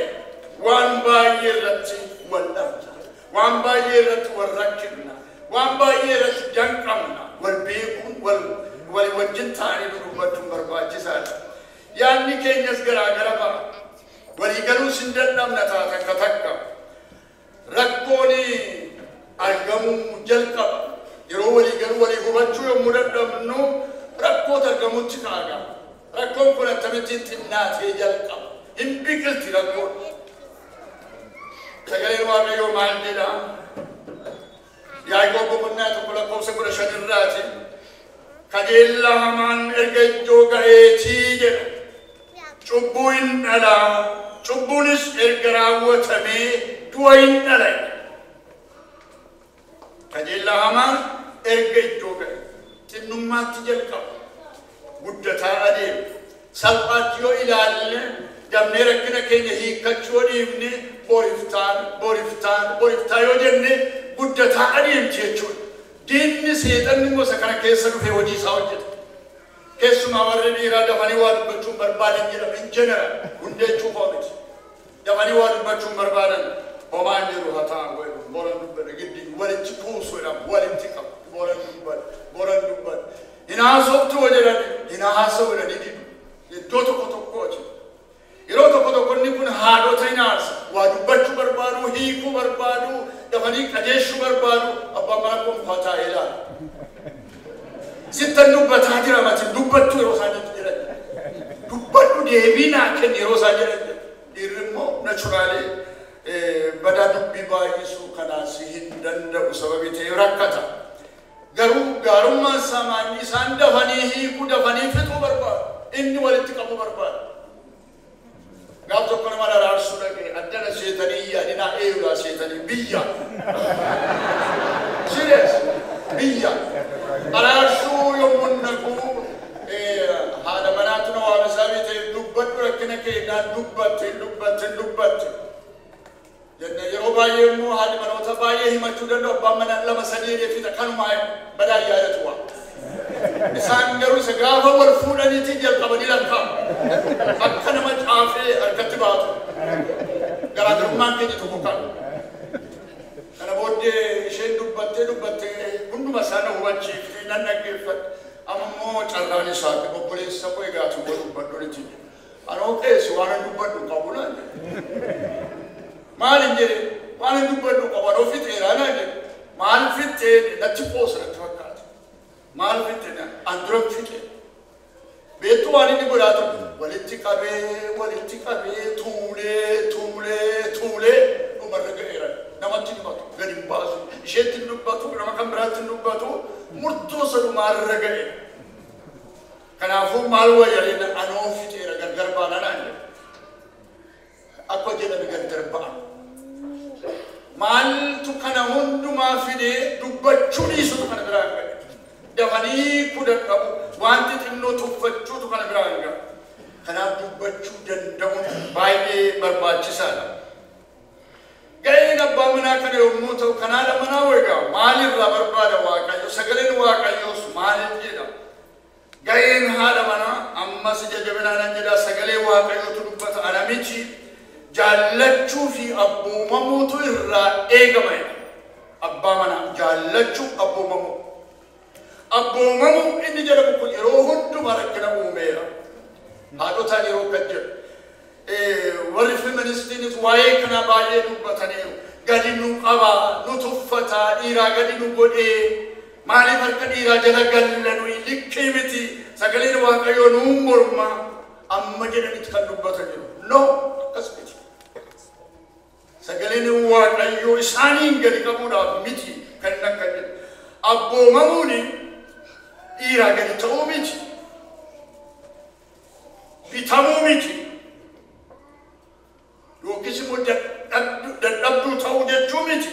Speaker 1: waan baay'ee irratti wal dhabna. Waan baay'ee irratti wal rakkinna. Waan baay'ee irratti danqamna. Wal beekuun wal walii wajjin ta'anii dubbachuun barbaachisaadha. Yaadni keenyas garaagara ba'a. Walii galuus hin dadhabna ta'a takka takka. Rakkoon argamuu jalqaba. Yeroo walii galuu walii hubachuu yommuu dadhabnu rakkoota argamutti ka'a. Rakkoon kun akkamittiin xinnaatee jalqaba. Hin biqilti rakkoon. Sagaleen Waaqayyoo maal jedha? Yaaqoob boqonnaa 1 lakkoofsa 15 irraati. Kajeellaa hamaan erga iddoo ga'eetii jedha. Cubbuu hin dhala. Cubbuunis erga raawwatamee du'a hin dhala. Kajeellaa hamaan erga iddoo ga'e. Xinnummaatti jalqaba. Guddataa adeema. Salphaatti yoo ilaalle damnee rakkina keenya hiikkachuu yoo dhiifne boriftaan boriftaan boriftaa yoo jenne guddataa adeemti jechuudha. Diinni seexanni immoo isa kana keessa dhufee hojii isaa hojjeta. Keessumaa warri dhiiraa dafanii waa dubbachuun barbaadan jedhama in general hundee cuufaa miti. Dafanii waa dubbachuun barbaadan homaan jedhu haa ta'an godhu boran dubbadha giddi walitti kuusu jedhama walitti qabu boran dubbadha boran dubbadha. Hin haasoftu hoo jedhan hin haasa'u jedhanii didu. Iddoo tokko tokkooti. Yeroo tokko tokko inni kun haadhota hin aarsa. Waa dubbachuu barbaadu, hiikuu barbaadu, dafanii qajeelchuu barbaadu, abbaan manaa kun fataa ilaala. Sittan dubbataa jira mati dubbattu yeroo isaan jedhan. Dubbadhu deebii naa kenni yeroo isaan jedhan. Dhiirri immoo naturally badaa dubbii baay'isuu kanaas hin danda'u sababii ta'eef rakkata. Garuu gaarummaan isaa maanni isaan dafanii hiikuu dafanii fixuu barbaadu. Inni walitti qabuu barbaada. Gaaf tokko nama araarsuu dhaqee addana seetanii yaadinaa eeyuudhaa seetanii biyya. Serious biyya. Araarsuu yommuu naqu haadha manaatu na waame sababii ta'eef dubbadhu rakkina kee naan dubbatte dubbatte dubbatte. Jenne yeroo baay'ee immoo haadhi manoota baay'ee himachuu danda'u abbaan manaa 2 3 jedhee fixa kanumaa badaa yaadatu waa. Isaan garuu isa gaafa wal fuudhaniitiin jalqabanii lakkaa'u. Akka nama caafee harkatti baatu. Garaagarummaan keenya tokko kana. Kana booddee isheen dubbattee dubbattee hunduma isaa na hubachiiftee nan dhaggeeffadhe. Amma immoo carraan isaa obboleessa koo egaatu immoo dubbadhu niti. Anoo qeessi waan hin dubbadhu qabu naan jedhe. Maal hin jedhe waan hin dubbadhu qabu anoo fixeeraa naan jedhe. Maal fixee natti qoosa natti fakkaata. Maal fixee an dura fixee. Beektuu waan inni godhaa ture walitti qabee tuulee tuulee tuulee dhumarra ga'eera. Namatti dubbatu gadi hin baasu isheetti hin dubbatu nama kan biraatti hin dubbatu murtoo sadumaarra ga'e. Kanaafuu maal wayyaleen anoo fixeera gargar baanaa naan jedhe. Akka jedhame gargar ba'an. Maaltu kana hundumaa fidee dubbachuu dhiisutu kana biraa hin ga'e. Dafanii kudhan qabu wanti xinnoo tuffachuutu kana biraa hin ga'e. Kanaaf dubbachuu danda'uun baay'ee barbaachisaadha. Ga'een abbaa manaa kana yommuu ta'u kan haadha manaa egaa maalirraa barbaada Waaqayyo? Sagaleen Waaqayyoos maal jedha? Ga'een haadha manaa ammas ija jabinaan nan jedha sagalee Waaqayyootu dubbata ana miti jaallachuu fi abboomamuutu irraa eegama jedha. Abbaa manaa jaallachuu abboomamuu. Abboomamuu inni jedhamu kun yeroo hundumaa rakkina uumeera. Haadhotaan yeroo kan jedhu. Warri feministiinis waa'ee kana baay'ee dubbataniiru. Gadi nu qabaa, nu tuffataa, dhiiraa gadi nu godhee, maaliif harka dhiiraa jala galla nuyi likkii miti, sagaleen Waaqayyoo nuun morma, amma jedhanitti kan dubbatan jiru. No, akkas miti. Sagaleen Waaqayyoo isaaniin gadi qabuudhaaf miti kan inni akka jedhu. Abboomamuun dhiiraa gadi ta'uu miti. Bitamuu miti. Yookiis immoo dadhabduu ta'uu jechuu miti.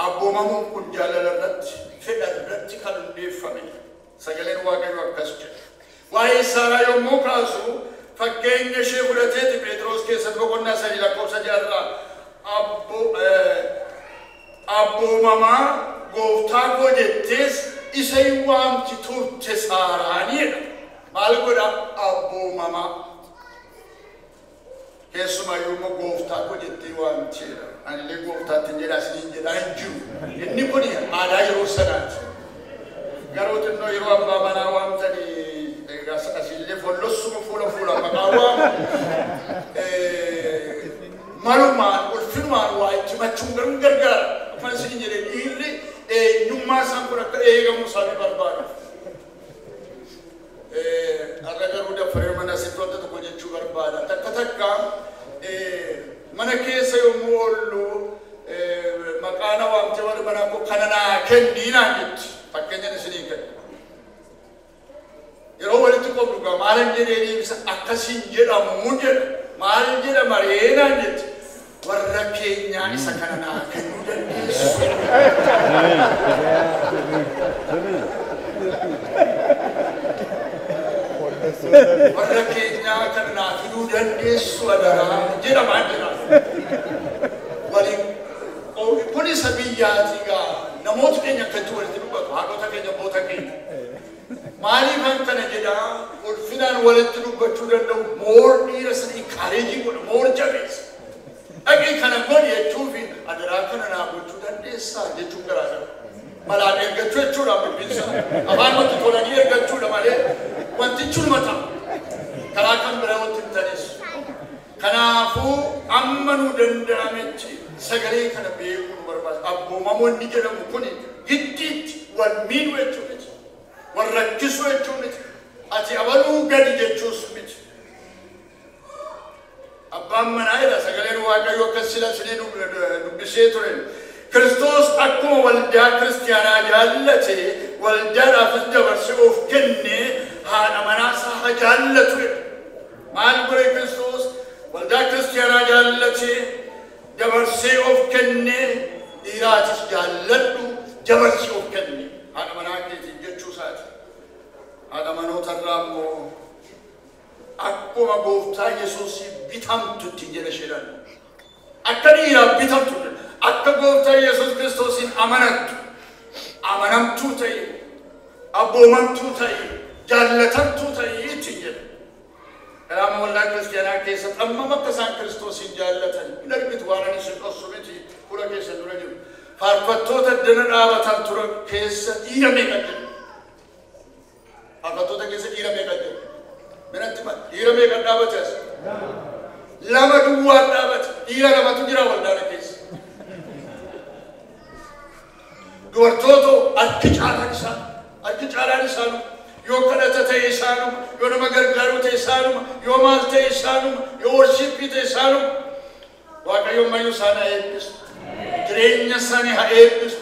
Speaker 1: Abboomamuun kun jaalala irratti, fedha irratti kan hundeeffamedha. Sagaleen Waaqayyoo akkas jedha. Waa'ee Saaraa yommuu kaasu fakkeenya ishee fudhateeti Phexros keessatti boqonnaa 3 lakkoofsa 6 irraa abboomamaa gooftaa koo jettees isa hin waamti turte Saaraaniidha. Maal godha? Abboomamaa. Keessumayyuu immoo gooftaa koo jettee waamteedha. Anillee gooftaatti hin jedhaa isiniin jedhaa hin jiru. Inni kun aadaa yeroo sanaati. Garuu xinnoo yeroo abbaa manaa waamtanii asiillee follossuma fuula fuula maqaa waamu. Malumaan ulfinumaan waa itti machuun garuu hin gargaara. Akkuma isiniin jedhee dhiirri eenyummaa isaan kun akka eegamu isaanii barbaadu. Har'a garuu daffaree mana asitti wanta tokko jechuu barbaada. Takka takka mana keessa yommuu oollu maqaa na waamtee warri manaa koo kana naa kennii naan jetti. Fakkeenyaan isinii kenna. Maalan jedhee deebisa akkasiin jedhamu jedha. Maal jedhama reenaan jetti. Warra keenyaa isa kana naa kennuu dandeessu. Warra keenyaa kana naa fiduu dandeessu adaraa jedhamaa jira. Waliin kun isa biyyaatii gaa namoota keenya akkatti walitti dubbatu haadhota keenya abboota keenya. Maaliifan kana jedhaa ulfinaan walitti dubbachuu danda'u moor dhiira sana encourage godha moor jabeessa. Dhaqii kana godhi jechuufi adaraa kana naa gochuu dandeessaa jechuun garaagara. Malaan ergachuu jechuudha bilbilsa. Afaan wanti tolanii ergachuudha malee wantichi numa ta'a. Karaa kan biraa wanti hin taneessu. Kanaafuu amma nu danda'ametti sagalee kana beekuu nu barbaachisa. Abboomamoonni jedhamu kuni giddiitti wal miidhu jechuu miti. Wal rakkisuu jechuu miti. Ati abaluu gadi jechuus miti. Abbaan manaa jedha sagaleen Waaqayyoo akkas sila isinii dubbisee ture. Kiristoos akkuma waldaa kiristiyaanaa jaallate waldaadhaafis dabarsee of kenne haadha manaa isaa haa jaallatu jedha. Maal godhe Kiristoos waldaa kiristiyaanaa jaallate dabarsee of kenne dhiiraatis jaalladhu dabarsee of kenne haadha manaa keetiin jechuu isaati. Haadha manootarraa immoo akkuma gooftaa Yesuus bitamtutti jedha isheedhaan. Akka dhiiraaf bitamtu akka gooftaa Yesuus Kiristoosiin amanattu amanamtuu ta'e abboomamtuu ta'e jaallatamtuu ta'e ittiin jedha. Kanaaf waldaa kiristiyaanaa keessatti hammam akka isaan Kiristoosiin jaallatan hin argitu waan ani isin dhoksu miti fuula keessan dura jiru. Faarfattoota dana dhaabatan tura keessa dhiira meeqa jiru? Faarfattoota keessa dhiira meeqa jiru? Minatti dhiira meeqa dhaabate as? Lama duwwaan dhaabate. Dhiira lamatu jira waldaana keessa. Dubartoota harki caalaan isaa harki caalaan isaanuma yoo kadhata ta'e isaanuma yoo nama gargaaruu ta'e isaanuma yoo maal ta'e isaanuma yoo worshiippii ta'e isaanuma. Waaqayyo ammayyuu isaan haa eebbisu. Jireenya isaanii haa eebbisu.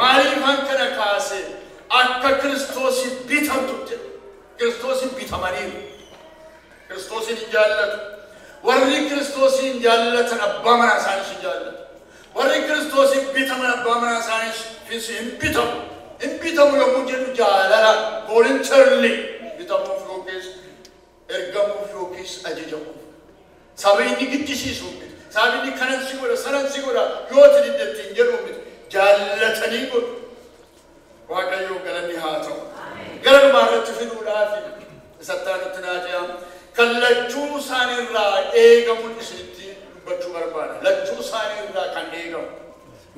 Speaker 1: Maaliifan kana kaase akka Kiristoosii bitamtu jedha. Kiristoosiin bitamaniiru. Kiristoosiin hin jaallatu. Warri Kiristoosiin jaallatan abbaa manaa isaaniis hin jaallatu. Warri Kiristoosiin bitaman abbaa manaa isaaniis hin bitamu. Hin bitamu yommuu jennu jaalala voluntarily bitamuuf yookiis ergamuuf yookiis ajajamuuf. Sababni inni giddisiisu miti. Sababni inni kanan si godha sanan si godha yoo ati diddetti hin jedhu miti. Jaallatanii godhu. Waaqayyoo galanni haa ta'u. Gara dhumaa irratti fiduudhaaf isatti aanutti naa ce'a. Kan lachuu isaaniirraa eegamu isinitti dubbachuu barbaada. Lachuu isaaniirraa kan eegamu.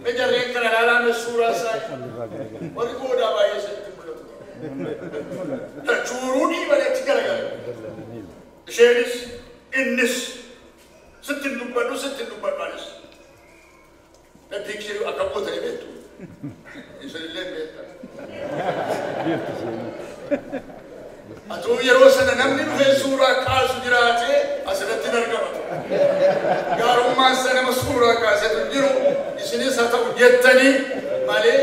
Speaker 1: Mee jarreen kana ilaalaa suuraa isaanii. Warri goodaa baay'ee isinitti mul'atu. Lachuuruu dhiibanii achi garagala. Isheenis innis sitti hin dubbadhu sitti hin dubbadhu anis. Piikchirii akka gootanii beektu. Isinillee hin beektan. Atuu yeroo sana namni dhufee suuraa kaasu jiraatee asirratti hin argamatu. Gaarummaan isaa nama suuraa kaasetu hin jiru isinis haa ta'u jettanii malee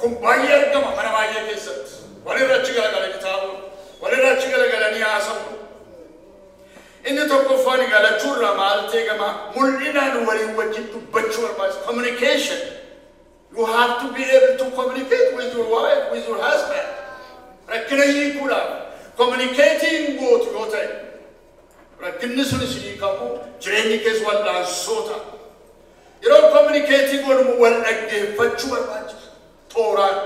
Speaker 1: kun baay'ee argama mana baay'ee keessatti. Walirra achi garagalanii taa'u, walirra achi garagalanii haasa'u. Inni tokkoffaan galachuurraa maal eegama? Mul'inaan waliin wajjin dubbachuu barbaachisa. Communication. You have to be able to communicate with your wife, with your husband. Rakkina hiikuudhaaf communicating gootu yoo ta'e rakkinni sun isin hiikamu jireenyi keessa wal'aansoo ta'a. Yeroo communicating godhamu wal dhaggeeffachuu barbaachisa. Tooraan,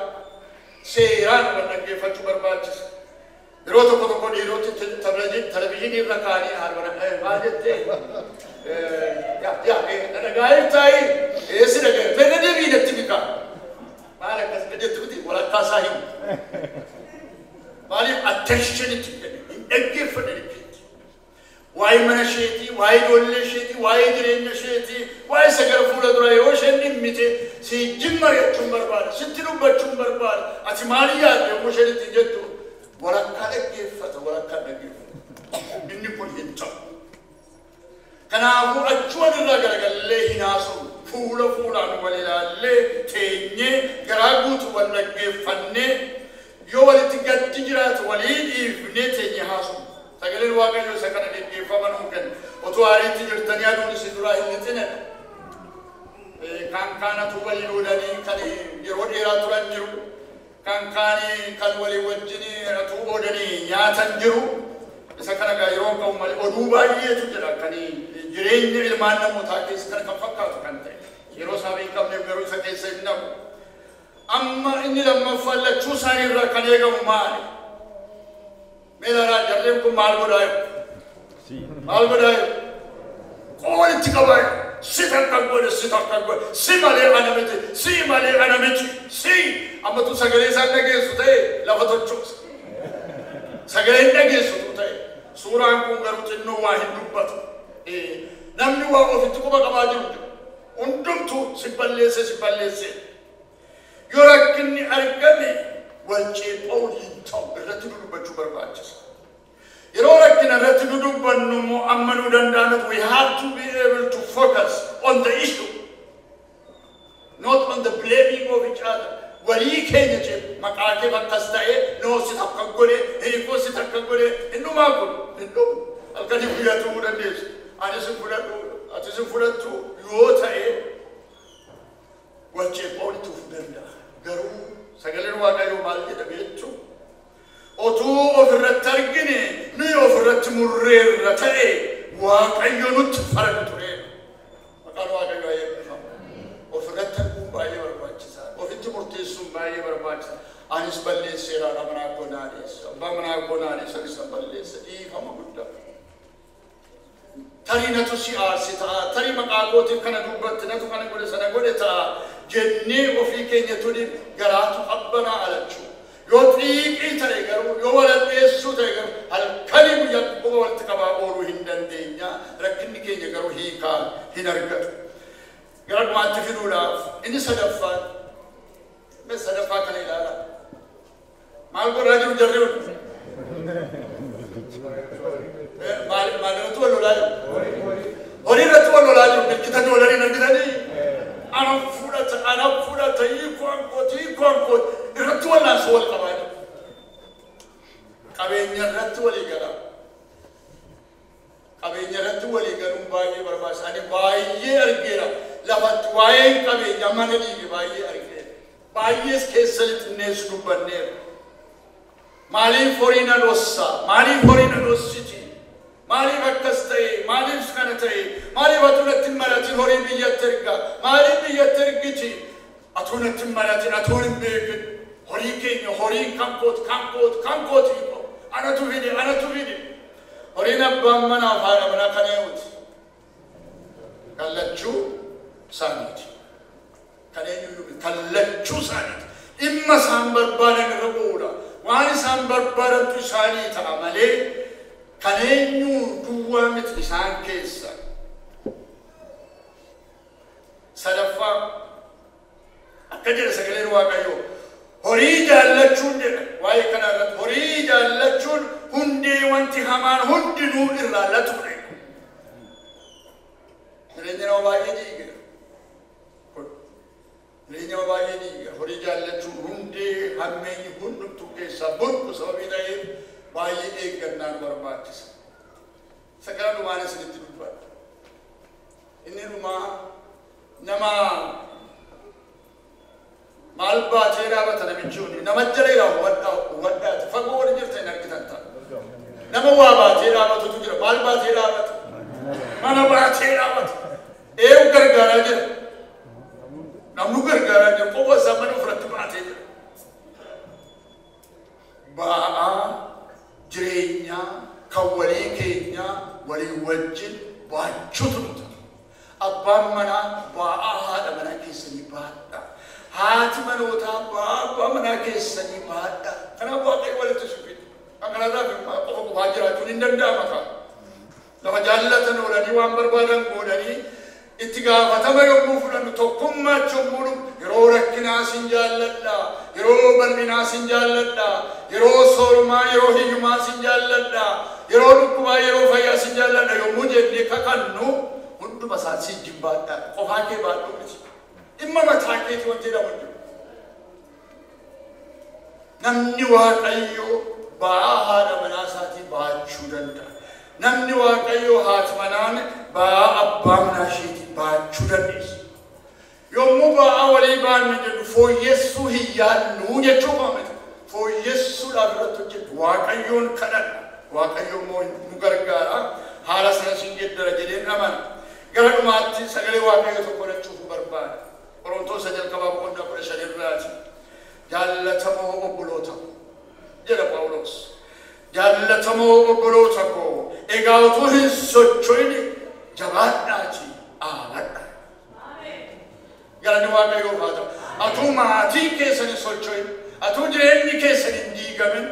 Speaker 1: seeraan wal dhaggeeffachuu barbaachisa. Yeroo tokko tokko dhiiroti televizyiinii irra kaa'anii haadha maal jettee dhagaa'ee taa'ee eessi dhaga'e fedha deebii natti bitaa maal akkas jettu miti walakkaa isaa himu. Maaliif attention itti kenne hin dhaggeeffanne dhibbeetti. Waa'ee mana isheetii, waa'ee ijoollee isheetii, waa'ee jireenya isheetii, waa'ee isa gara fuula dura yoo isheen dhimmite si wajjin mari'achuun barbaada, sitti dubbachuun barbaada. Ati maal yaadde yommuu isheen ittiin jettu walakkaa dhaggeeffata, walakkaa dhaggeeffata. Inni kun hin ta'u. Kanaafuu achumaan irraa garagallee hin haasa'u. Fuula fuulaan wal ilaallee teenyee garaa guutuu wal dhaggeeffannee yoo walitti gaddi jiraatu walii dhiifnee teenyee haasa'u. Sagalee Sagaleen Waaqayyoo isa kana geggeeffama nuu kenna. Otoo aariitti jirtanii aduun isin duraa hin lixine. Kan kaanatu waliin oolanii kan yeroo dheeraa turan jiru. Kan kaanii kan walii wajjin atuu oolanii nyaatan jiru. Isa kana gaa yeroo ka'u malee oduu baay'eetu jira kan jireenya ilmaan namootaa keessa kana kan fakkaatu kan ta'e. Yeroo isaa hin qabneef garuu isa keessa hin dhabu. Amma inni lammaffaan lachuu isaanii irraa kan eegamu maali? Meelaalaa jarreen kun maal godhaa jiru? Maal godhaa jiru? Walitti qabaa jiru. Si takka godhe, si takka godhe, si malee ana miti, si malee ana miti, si ammatu sagalee isaan dhageessu ta'e lafa tochoosa. Sagaleen dhageessutu ta'e suuraan kun garuu xinnoo waa hin dubbatu. Namni waa ofitti quba qabaa jiru jiru. Hundumtuu si balleesse si balleesse. Yoo rakkinni argame wal ceepha'uun hin ta'u irratti dudubbachuu barbaachisa. Yeroo rakkina irratti dudubbannu immoo amma nuu danda'anutti we have to be able to focus on the issue, not on the blaming of each other. Walii keenya ceephu maqaa kee akkas ta'e noo si takka godhe hiikoo si takka godhe hindumaa kun hin dhumu halkanii guyyaa turuu dandeessu. Anis hin fudhadhu atis hin fudhattu yoo ta'e wal ceepha'uun itti fufuu danda'a. Garuu sagaleen Waaqayyoo maal jedha beektu? Otuu ofirratti argine nuyi ofirratti murreerra ta'e Waaqayyo nutti faradu ture. Maqaan Waaqayyoo haa eebbifamu. Ofirratti arguun baay'ee barbaachisaadha. Ofitti murteessuun baay'ee barbaachisaadha. Anis balleesseera haadha manaa koo naa dhiyeessa. Abbaa manaa koo naa dhiyeessa anis nan balleessa. Dhiifama guddaa. Tarii natu si aarse ta'a. Tarii maqaa kootiif kana dubbatte natu kana godhe sana godhe ta'a. Jennee ofii keenya tuni garaatu qabbanaa alachuu. Yoo xiiqii ta'e garuu yoo waladheessuu ta'e garuu halkanii guyyaa dhukkuba walitti qabaa ooluu hin dandeenya. Rakkinni keenya garuu hiikaa hin argatu. Gara dhumaatti fiduudhaaf inni sadaffaan mee sadaffaa kana ilaala. Maal godhaa jiru jarri kun? Maal irratti wal lolaa jiru? Horii irratti wal lolaa jiru. Bilkita doolarii argitanii? Ana fudhata, ana fudhata, hiikuun kooti, hiikuun kooti. Irratti wallaansoo wal qabaa jiru. Qabeenya irratti walii gala. Qabeenya irratti walii galuun baay'ee barbaachisaa. Ani baay'ee argeera. Lafatti waa'een qabeenya mana dhiige baay'ee argeera. Baay'ees keessa lixinnees dubbanneera. Maaliif horii na dhossaa? Maaliif horii na dhossiti? Maaliif akkas ta'e? Maaliif kana ta'e? Maaliif atuu natti hin maratin horii biyyatti ergaa? Maaliif biyyatti ergiti? Atuu natti hin maratin, atuu hin beekin. Horii keenya horiin kan kooti, kan kooti, kan kooti. Anatu fide, anatu fide. Horiin abbaan manaa fi haadha manaa kan eenyuti? Kallachuu isaaniiti. Kan eenyuyyuu kallachuu isaaniiti. Dhimma isaan barbaadan irra bu'uudha. Waan isaan barbaadantu isaanii ta'a malee kan eenyuu duwwaa miti isaan keessa. Sadaffaa akka jedha sagaleen Waaqayyoo horii jaallachuun jedha waa'ee kana irratti horii jaallachuun hundee wanti hamaan hundinuu irraa latudha. Jireenya nama baay'ee diigeera. Jireenya nama baay'ee diigeera. Horii jaallachuun hundee hammeenyi hundumtuu keessaa burqu sababii ta'eef baay'ee eeggannaan barbaachisa. Isa kana dhumaan isinitti dubbadha. Inni dhumaa nama maal baatee dhaabata namichi kun nama jala jira hubadhaati fagoo warri jirtan hin argitan ta'a. Nama waa baatee dhaabatutu jira. Maal baatee dhaabata? Mana baatee dhaabata. Eeyu gargaaraa jira. Namnu gargaaraa jira. Qofa isaa mana ofirratti baatee jira. Ba'aa jireenyaa kan walii keenyaa walii wajjin baachuutu nu ta'a. Abbaan manaa ba'aa haadha manaa keessanii baadha. Haati manootaa ba'aa abbaa manaa keessanii baadha. Kanaaf Waaqayyo walitti si fide. Kan kanarraa fi qofa qofaa jiraachuun hin danda'ama kaa. Lafa jaallatan oolanii waan barbaadan godhanii itti gaafatama yommuu fudhannu tokkummaatti yommuu dhufu yeroo rakkinaa sin jaalladha, yeroo bal'inaa sin jaalladha, yeroo soorumaa yeroo hiyyumaa sin jaalladha, yeroo dhukkubaa yeroo fayyaa sin jaalladha yommuu jennee kakannu hunduma isaa si jibbaadha. Qofaa kee baadhuu miti. Dhimma mataa keetii wanti jedhamu hin jiru. Namni Waaqayyoo ba'aa haadha manaa isaatii baachuu danda'a. Namni Waaqayyoo haati manaan ba'aa abbaa manaa isheetii baachuu dandeessi. Yommuu ba'aa walii baanne jedhu fooyyessuu hin yaadnu jechuu qaba miti. Fooyyessuudhaaf irratti hojjetu Waaqayyoon kadhanna. Waaqayyo immoo nu gargaara. Haala sana siin geeddara jedheen amana. Gara dhumaatti sagalee Waaqayyoo tokko godhachuuf barbaada. Qorontoos jalqabaa boqonnaa 15 irraati. Jaallatamoo obboloota jedha Phaawulos. Jaallatamoo obboloota koo egaa utuu hin socho'in jabaadhaatii dhaabadhaa. Galanni Waaqayyoof haa ta'u. Atuu maatiin keessan hin socho'in, atuu jireenyi keessan hin diigamin,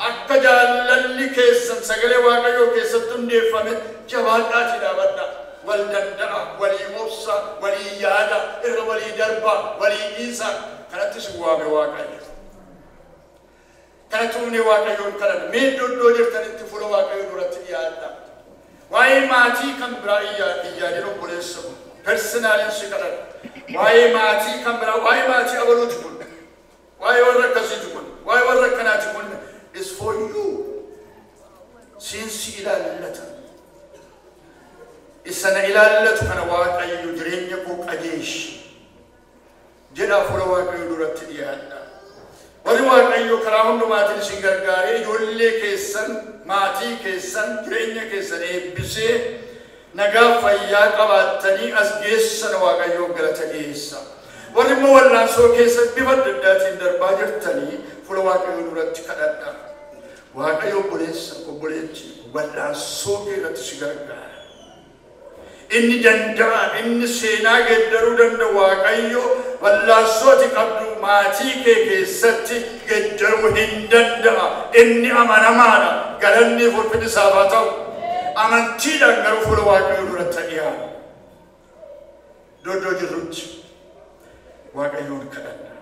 Speaker 1: akka jaalalli keessan sagalee Waaqayyoo keessatti hundeeffame jabaadhaatii dhaabadhaa. Wal danda'a, walii obsa, walii yaada, irra walii darba, walii dhiisa. Kanatti si waame Waaqayyo. Kanatti humni Waaqayyoon kadhanna. Mee iddoo jirtanitti fuula Waaqayyoo duratti dhiyaadha. Waa'ee maatii kan biraa hin yaadin obboleessa kun. Personaaliin si kadhadha. Waa'ee maatii kan biraa, waa'ee maatii abaluuti kun. Waa'ee warra akkasiiti kun. Waa'ee warra akkanaati kun. Is for you. Siin si ilaallata. Isa na ilaallatu kana Waaqayyo jireenya koo qajeelchi jedhaa fuula Waaqayyoo duratti dhiyaadha. Warri Waaqayyo karaa hundumaatiin isin gargaaree ijoollee keessan, maatii keessan, jireenya keessan eebbisee nagaa fayyaa qabaattanii as geessan Waaqayyoof galata geessa. Warri immoo wallaansoo keessa bifa adda addaatiin darbaa jirtanii fuula Waaqayyoo duratti kadhadha. Waaqayyo obboleessa, obboleettii wallaansoo kee irratti si gargaara. Inni danda'a, inni seenaa geeddaruu danda'u Waaqayyo wallaansoo ati qabdu maatii kee keessatti geeddaruu hin danda'a. Inni amanamaadha. Galanni ulfinni isaaf haa ta'u. Amantiidhaan garuu fuula Waaqayyoo duratti dhiyaatu. Iddoo jirrutti Waaqayyoon kadhanna.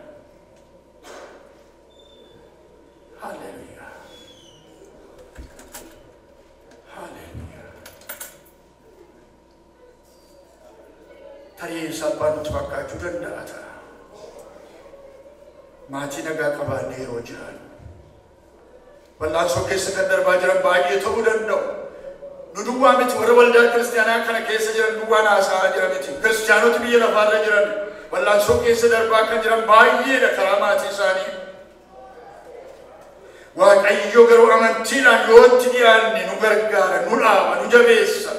Speaker 1: Haleluuyaa. Haleluuyaa. Tarii salphaa nutti fakkaachuu danda'a ta'a. Maatii nagaa qabaannee yeroo jiraannu. Wallaansoo keessa kan darbaa jiran baay'ee ta'uu danda'u. Nu duwwaa miti warra waldaa kiristaanaa kana keessa jiran duwwaan haasa'aa jira miti. Kiristaanota biyya lafaarra jiran wallaansoo keessa darbaa kan jiran baay'eedha karaa maatii isaanii. Waaqayyo garuu amantiidhaan yoo itti dhiyaanne nu gargaara, nu dhaaba, nu jabeessa.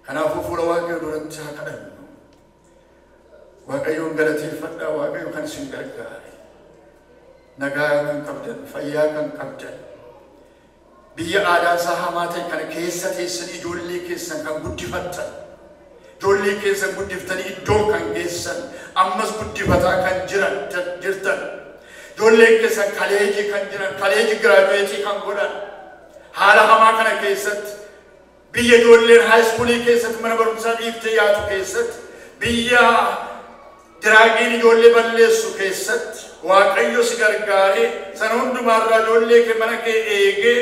Speaker 1: Kanaafuu fuula Waaqayyoo duratti haa kadhannu. Waaqayyoon galateeffadhaa, Waaqayyo kan isin gargaare. Nagaa kan qabdan, fayyaa kan qabdan. Biyya aadaa isaa hamaa ta'e kana keessa teessanii ijoollee keessan kan guddifattan. Ijoollee keessan guddiftanii iddoo kan geessan, ammas guddifataa kan jirtan. Ijoolleen keessan kaleejii kan jiran, kaleejii giraajuweetii kan godhan. Haala hamaa kana keessatti biyya ijoolleen haayiskuulii keessatti mana barumsaa dhiiftee yaatu keessatti, biyya diraagiin ijoollee balleessu keessatti Waaqayyo si gargaaree sana hundumaarraa ijoollee kee mana kee eegee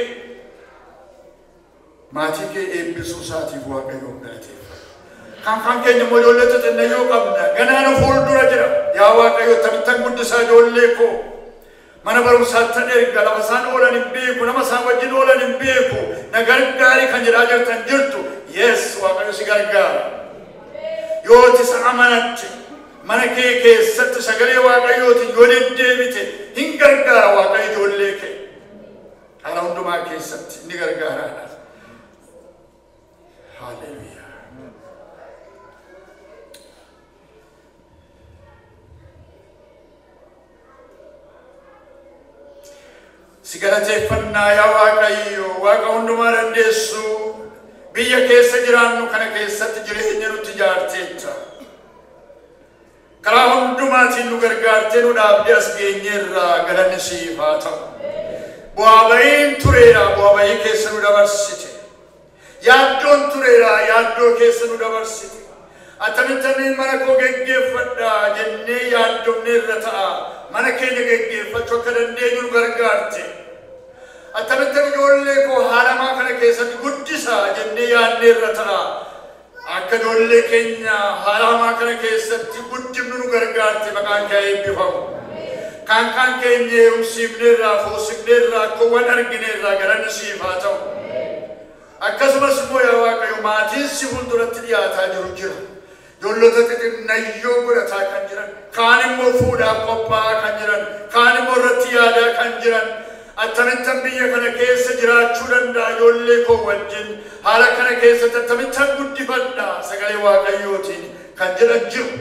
Speaker 1: maatii kee eebbisuu isaatiif Waaqayyoon galateeffadhu. Kan keenya immoo ijoollee xixinnayyoo qabna. Ganaa nu fuuldura jira. Yaa Waaqayyo akkamittan guddisaa ijoollee koo. Mana barumsaatti erga lafa isaan oolan hin beeku, nama isaan wajjin oolan hin beeku. Na gargaari kan jedhaa jirtan jirtu. Yes, Waaqayyo si gargaara. Yoo ati isa amanatte mana kee keessatti sagalee Waaqayyootiin yoo deddeebite hin gargaara Waaqayyo ijoollee kee. Haala hundumaa keessatti inni gargaaraadha. Haleluuyaa. Si galateeffannaa yaa Waaqayyo, Waaqa hundumaa dandeessu, biyya keessa jiraannu kana keessatti jireenya nutti ijaarteetta. Karaa hundumaatiin nu gargaartee nu dhaabdee as geenyeerraa galanni siif haa ta'u. Bu'aa ba'iin tureera, bu'aa ba'ii keessa nu dabarsite. Yaaddoon tureera, yaaddoo keessa nu dabarsite. Akkamittan mana koo geggeeffadha jennee yaaddomneerra ta'a. Mana keenya geggeeffachuu akka dandeenyu nu gargaarte. Akkamittan ijoollee koo haalamaa kana keessatti guddisa jennee yaadneerra ta'a. Akka ijoollee keenya haala hamaa kana keessatti guddifnu nu gargaarte maqaan kee eebbifamu. Kaan kaan keenya heerumsiifneerraa, fuusifneerraa, akkoowwan argineerraa galanni siif haa ta'u. Akkasumas immoo yaa Waaqayyo maatiin si fuulduratti dhiyaataa jiru jira. Ijoollota xixinnayyoo godhataa kan jiran, kaan immoo fuudhaaf qophaa'aa kan jiran, kaan immoo irratti yaadaa kan jiran, akkamittan biyya kana keessa jiraachuu danda'a ijoollee koo wajjin, haala kana keessatti akkamittan guddifadha sagalee Waaqayyootiin kan jedhan jiru.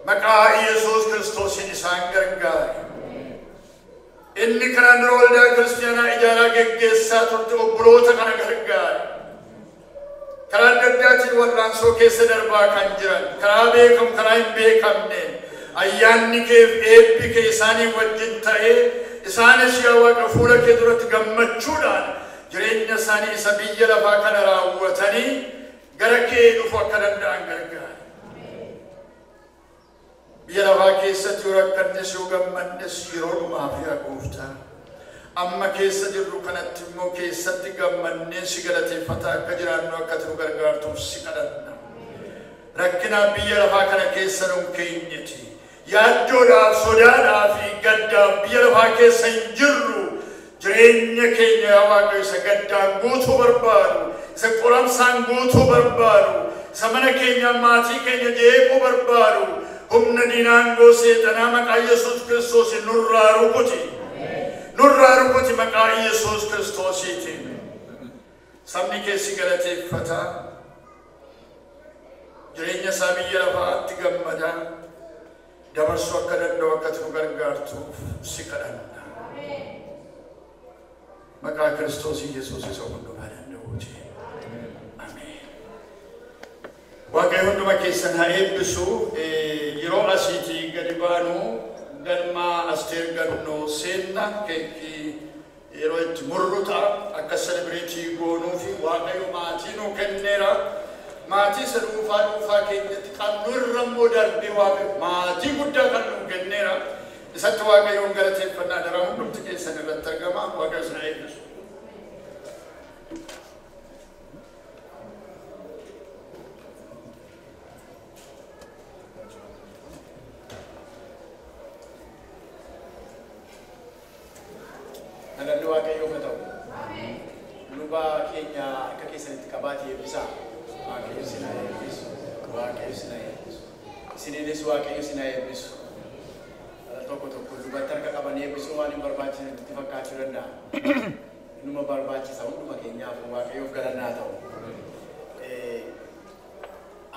Speaker 1: Maqaa Yesuus Kiristoosiin isaan gargaare. Inni kanaan dura waldaa kiristaanaa ijaaraa geggeessaa turte obboloota kana gargaare. Karaa adda addaatiin wal'aansoo keessa darbaa kan jiran, karaa beekamu karaa hin beekamneen, ayyaanni kee fi eebbi kee isaanii wajjin ta'ee, isaanis yaa Waaqa fuula kee duratti gammachuudhaan jireenya isaanii isa biyya lafaa kana raawwatanii gara kee dhufu akka danda'an gargaare. Biyya lafaa keessatti yoo rakkannes yoo gammannes yeroo dhumaaf yaa Gooftaa. Amma keessa jirru kanatti immoo keessatti gammannee si galateeffataa akka jiraannu akka nu gargaartuuf si kadhanna. Rakkinaan biyya lafaa kana keessa nu keenyeti. Yaaddoodhaaf, sodaadhaaf fi gaddaaf biyya lafaa keessa hin jirru. Jireenya keenya yaa Waaqayyo isa gaddaan guutuu barbaadu, isa qoramsaan guutuu barbaadu, isa mana keenya maatii keenya jeequu barbaadu, humna diinaangoo seexanaa maqaa Yesuus Kiristoosiin nurraa rukuti. Nurraa rukuti maqaa Yesuus Kiristoosiitiin. Sabni kee si galateeffataa. Jireenya isaa biyya lafaatti gammadaa. Dabarsuu akka danda'u akka nu gargaartuuf si kadhanna. Maqaa Kiristoos Yesuus isa hundumaa danda'uutiin. Ameen. Waaqayyo hunduma keessan haa eebbisu. Yeroo asiitii gadi baanu galma Asteer Gannoo seenna keekii yeroo itti murru ta'a. Akka selebireetii goonuu fi Waaqayyo maatii nuu kenneera. Maatii isa dhuunfaa dhuunfaa keenyatti qabnu irra immoo darbee Waaqayyo maatii guddaa kan nuu kenneera. Isatti Waaqayyoon galateeffannaa daraa hundumti keessan irratti argama. Waaqayyo isin haa eebbisu.
Speaker 2: Galanni Waaqayyoof haa ta'u. Luba keenya harka keessanitti qabaatee eebbisaa. Waaqayyo isin haa eebbisu. Waaqayyo isin haa eebbisu. Isiniinis Waaqayyo isin haa eebbisu. Tokko tokko lubatti harka qabanii eebbisuu waan hin barbaachisne nutti fakkaachuu danda'a. Inuma barbaachisa hunduma keenyaaf Waaqayyoof galanni haa ta'u.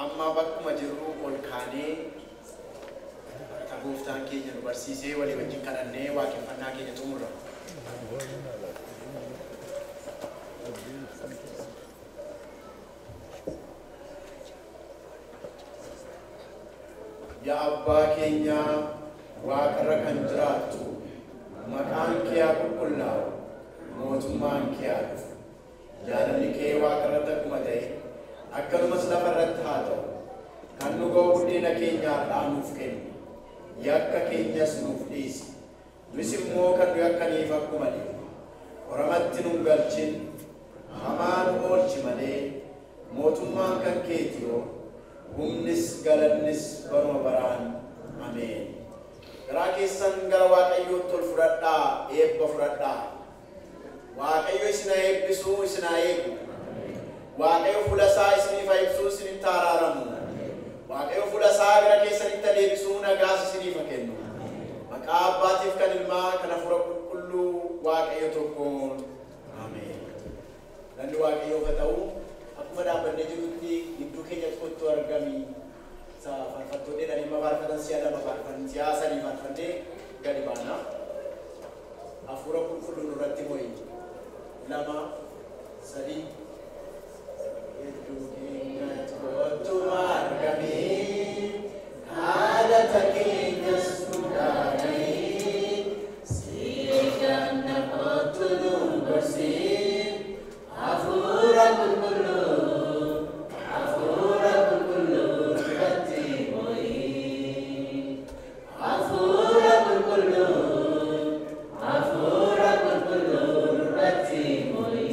Speaker 2: Amma bakkuma jirru ol kaanee kadhata gooftaan keenya nu barsiisee walii wajjin kadhannee waaqeffannaa keenya xumurra. Yaa Abbaa keenya waaqarra kan jiraattu, maqaan kee haa qulqullaa'u, mootummaan kee haa dhufu. Jaalalli kee waaqarratti akkuma ta'e, akkanumas lafarratti haa ta'u. Kan nu ga'u buddeena keenya har'aa nuuf kenni. Yakka keenyas nuuf dhiisi. Nus immoo kan nu yakkaniif akkuma dhiifne. Qoramatti nu hin galchin, hamaa nu oolchi malee, mootummaan kan keetiyoo, humnis galannis baruma baraan. Ameen. Garaa keessan gara Waaqayyootti ol fudhadhaa, eebba fudhadhaa. Waaqayyo isin haa eebbisu, isin haa eegu. Waaqayyo fuula isaa isiniif haa ibsu, isinitti haa araaramu. Waaqayyo fuula isaa gara keessanitti haa deebisu, nagaas isiniif haa kennu. Maqaa Abbaatiif kan Ilmaa kan Hafuura Qulqulluu Waaqayyo tokkoon. Ameen. Galanni Waaqayyoof haa ta'u. Akkuma dhaabbannee jirutti gidduu keenyatti kottuu argami. Isa faarfattoonni jedhanii amma faarfatan si'a lama faarfan, si'a sadii faarfannee gadi baana. Hafuura Qulqulluu nurratti mo'i. 2, 3. Gidduu keenyatti kottuu argami. Kadhata keenyas nu dhaga'i. Si eegganna kottuu nu gorsi. Hafuura Qulqulluu, Hafuura Qulqulluu nurratti mo'i. Hafuura Qulqulluu, Hafuura Qulqulluu nurratti mo'i.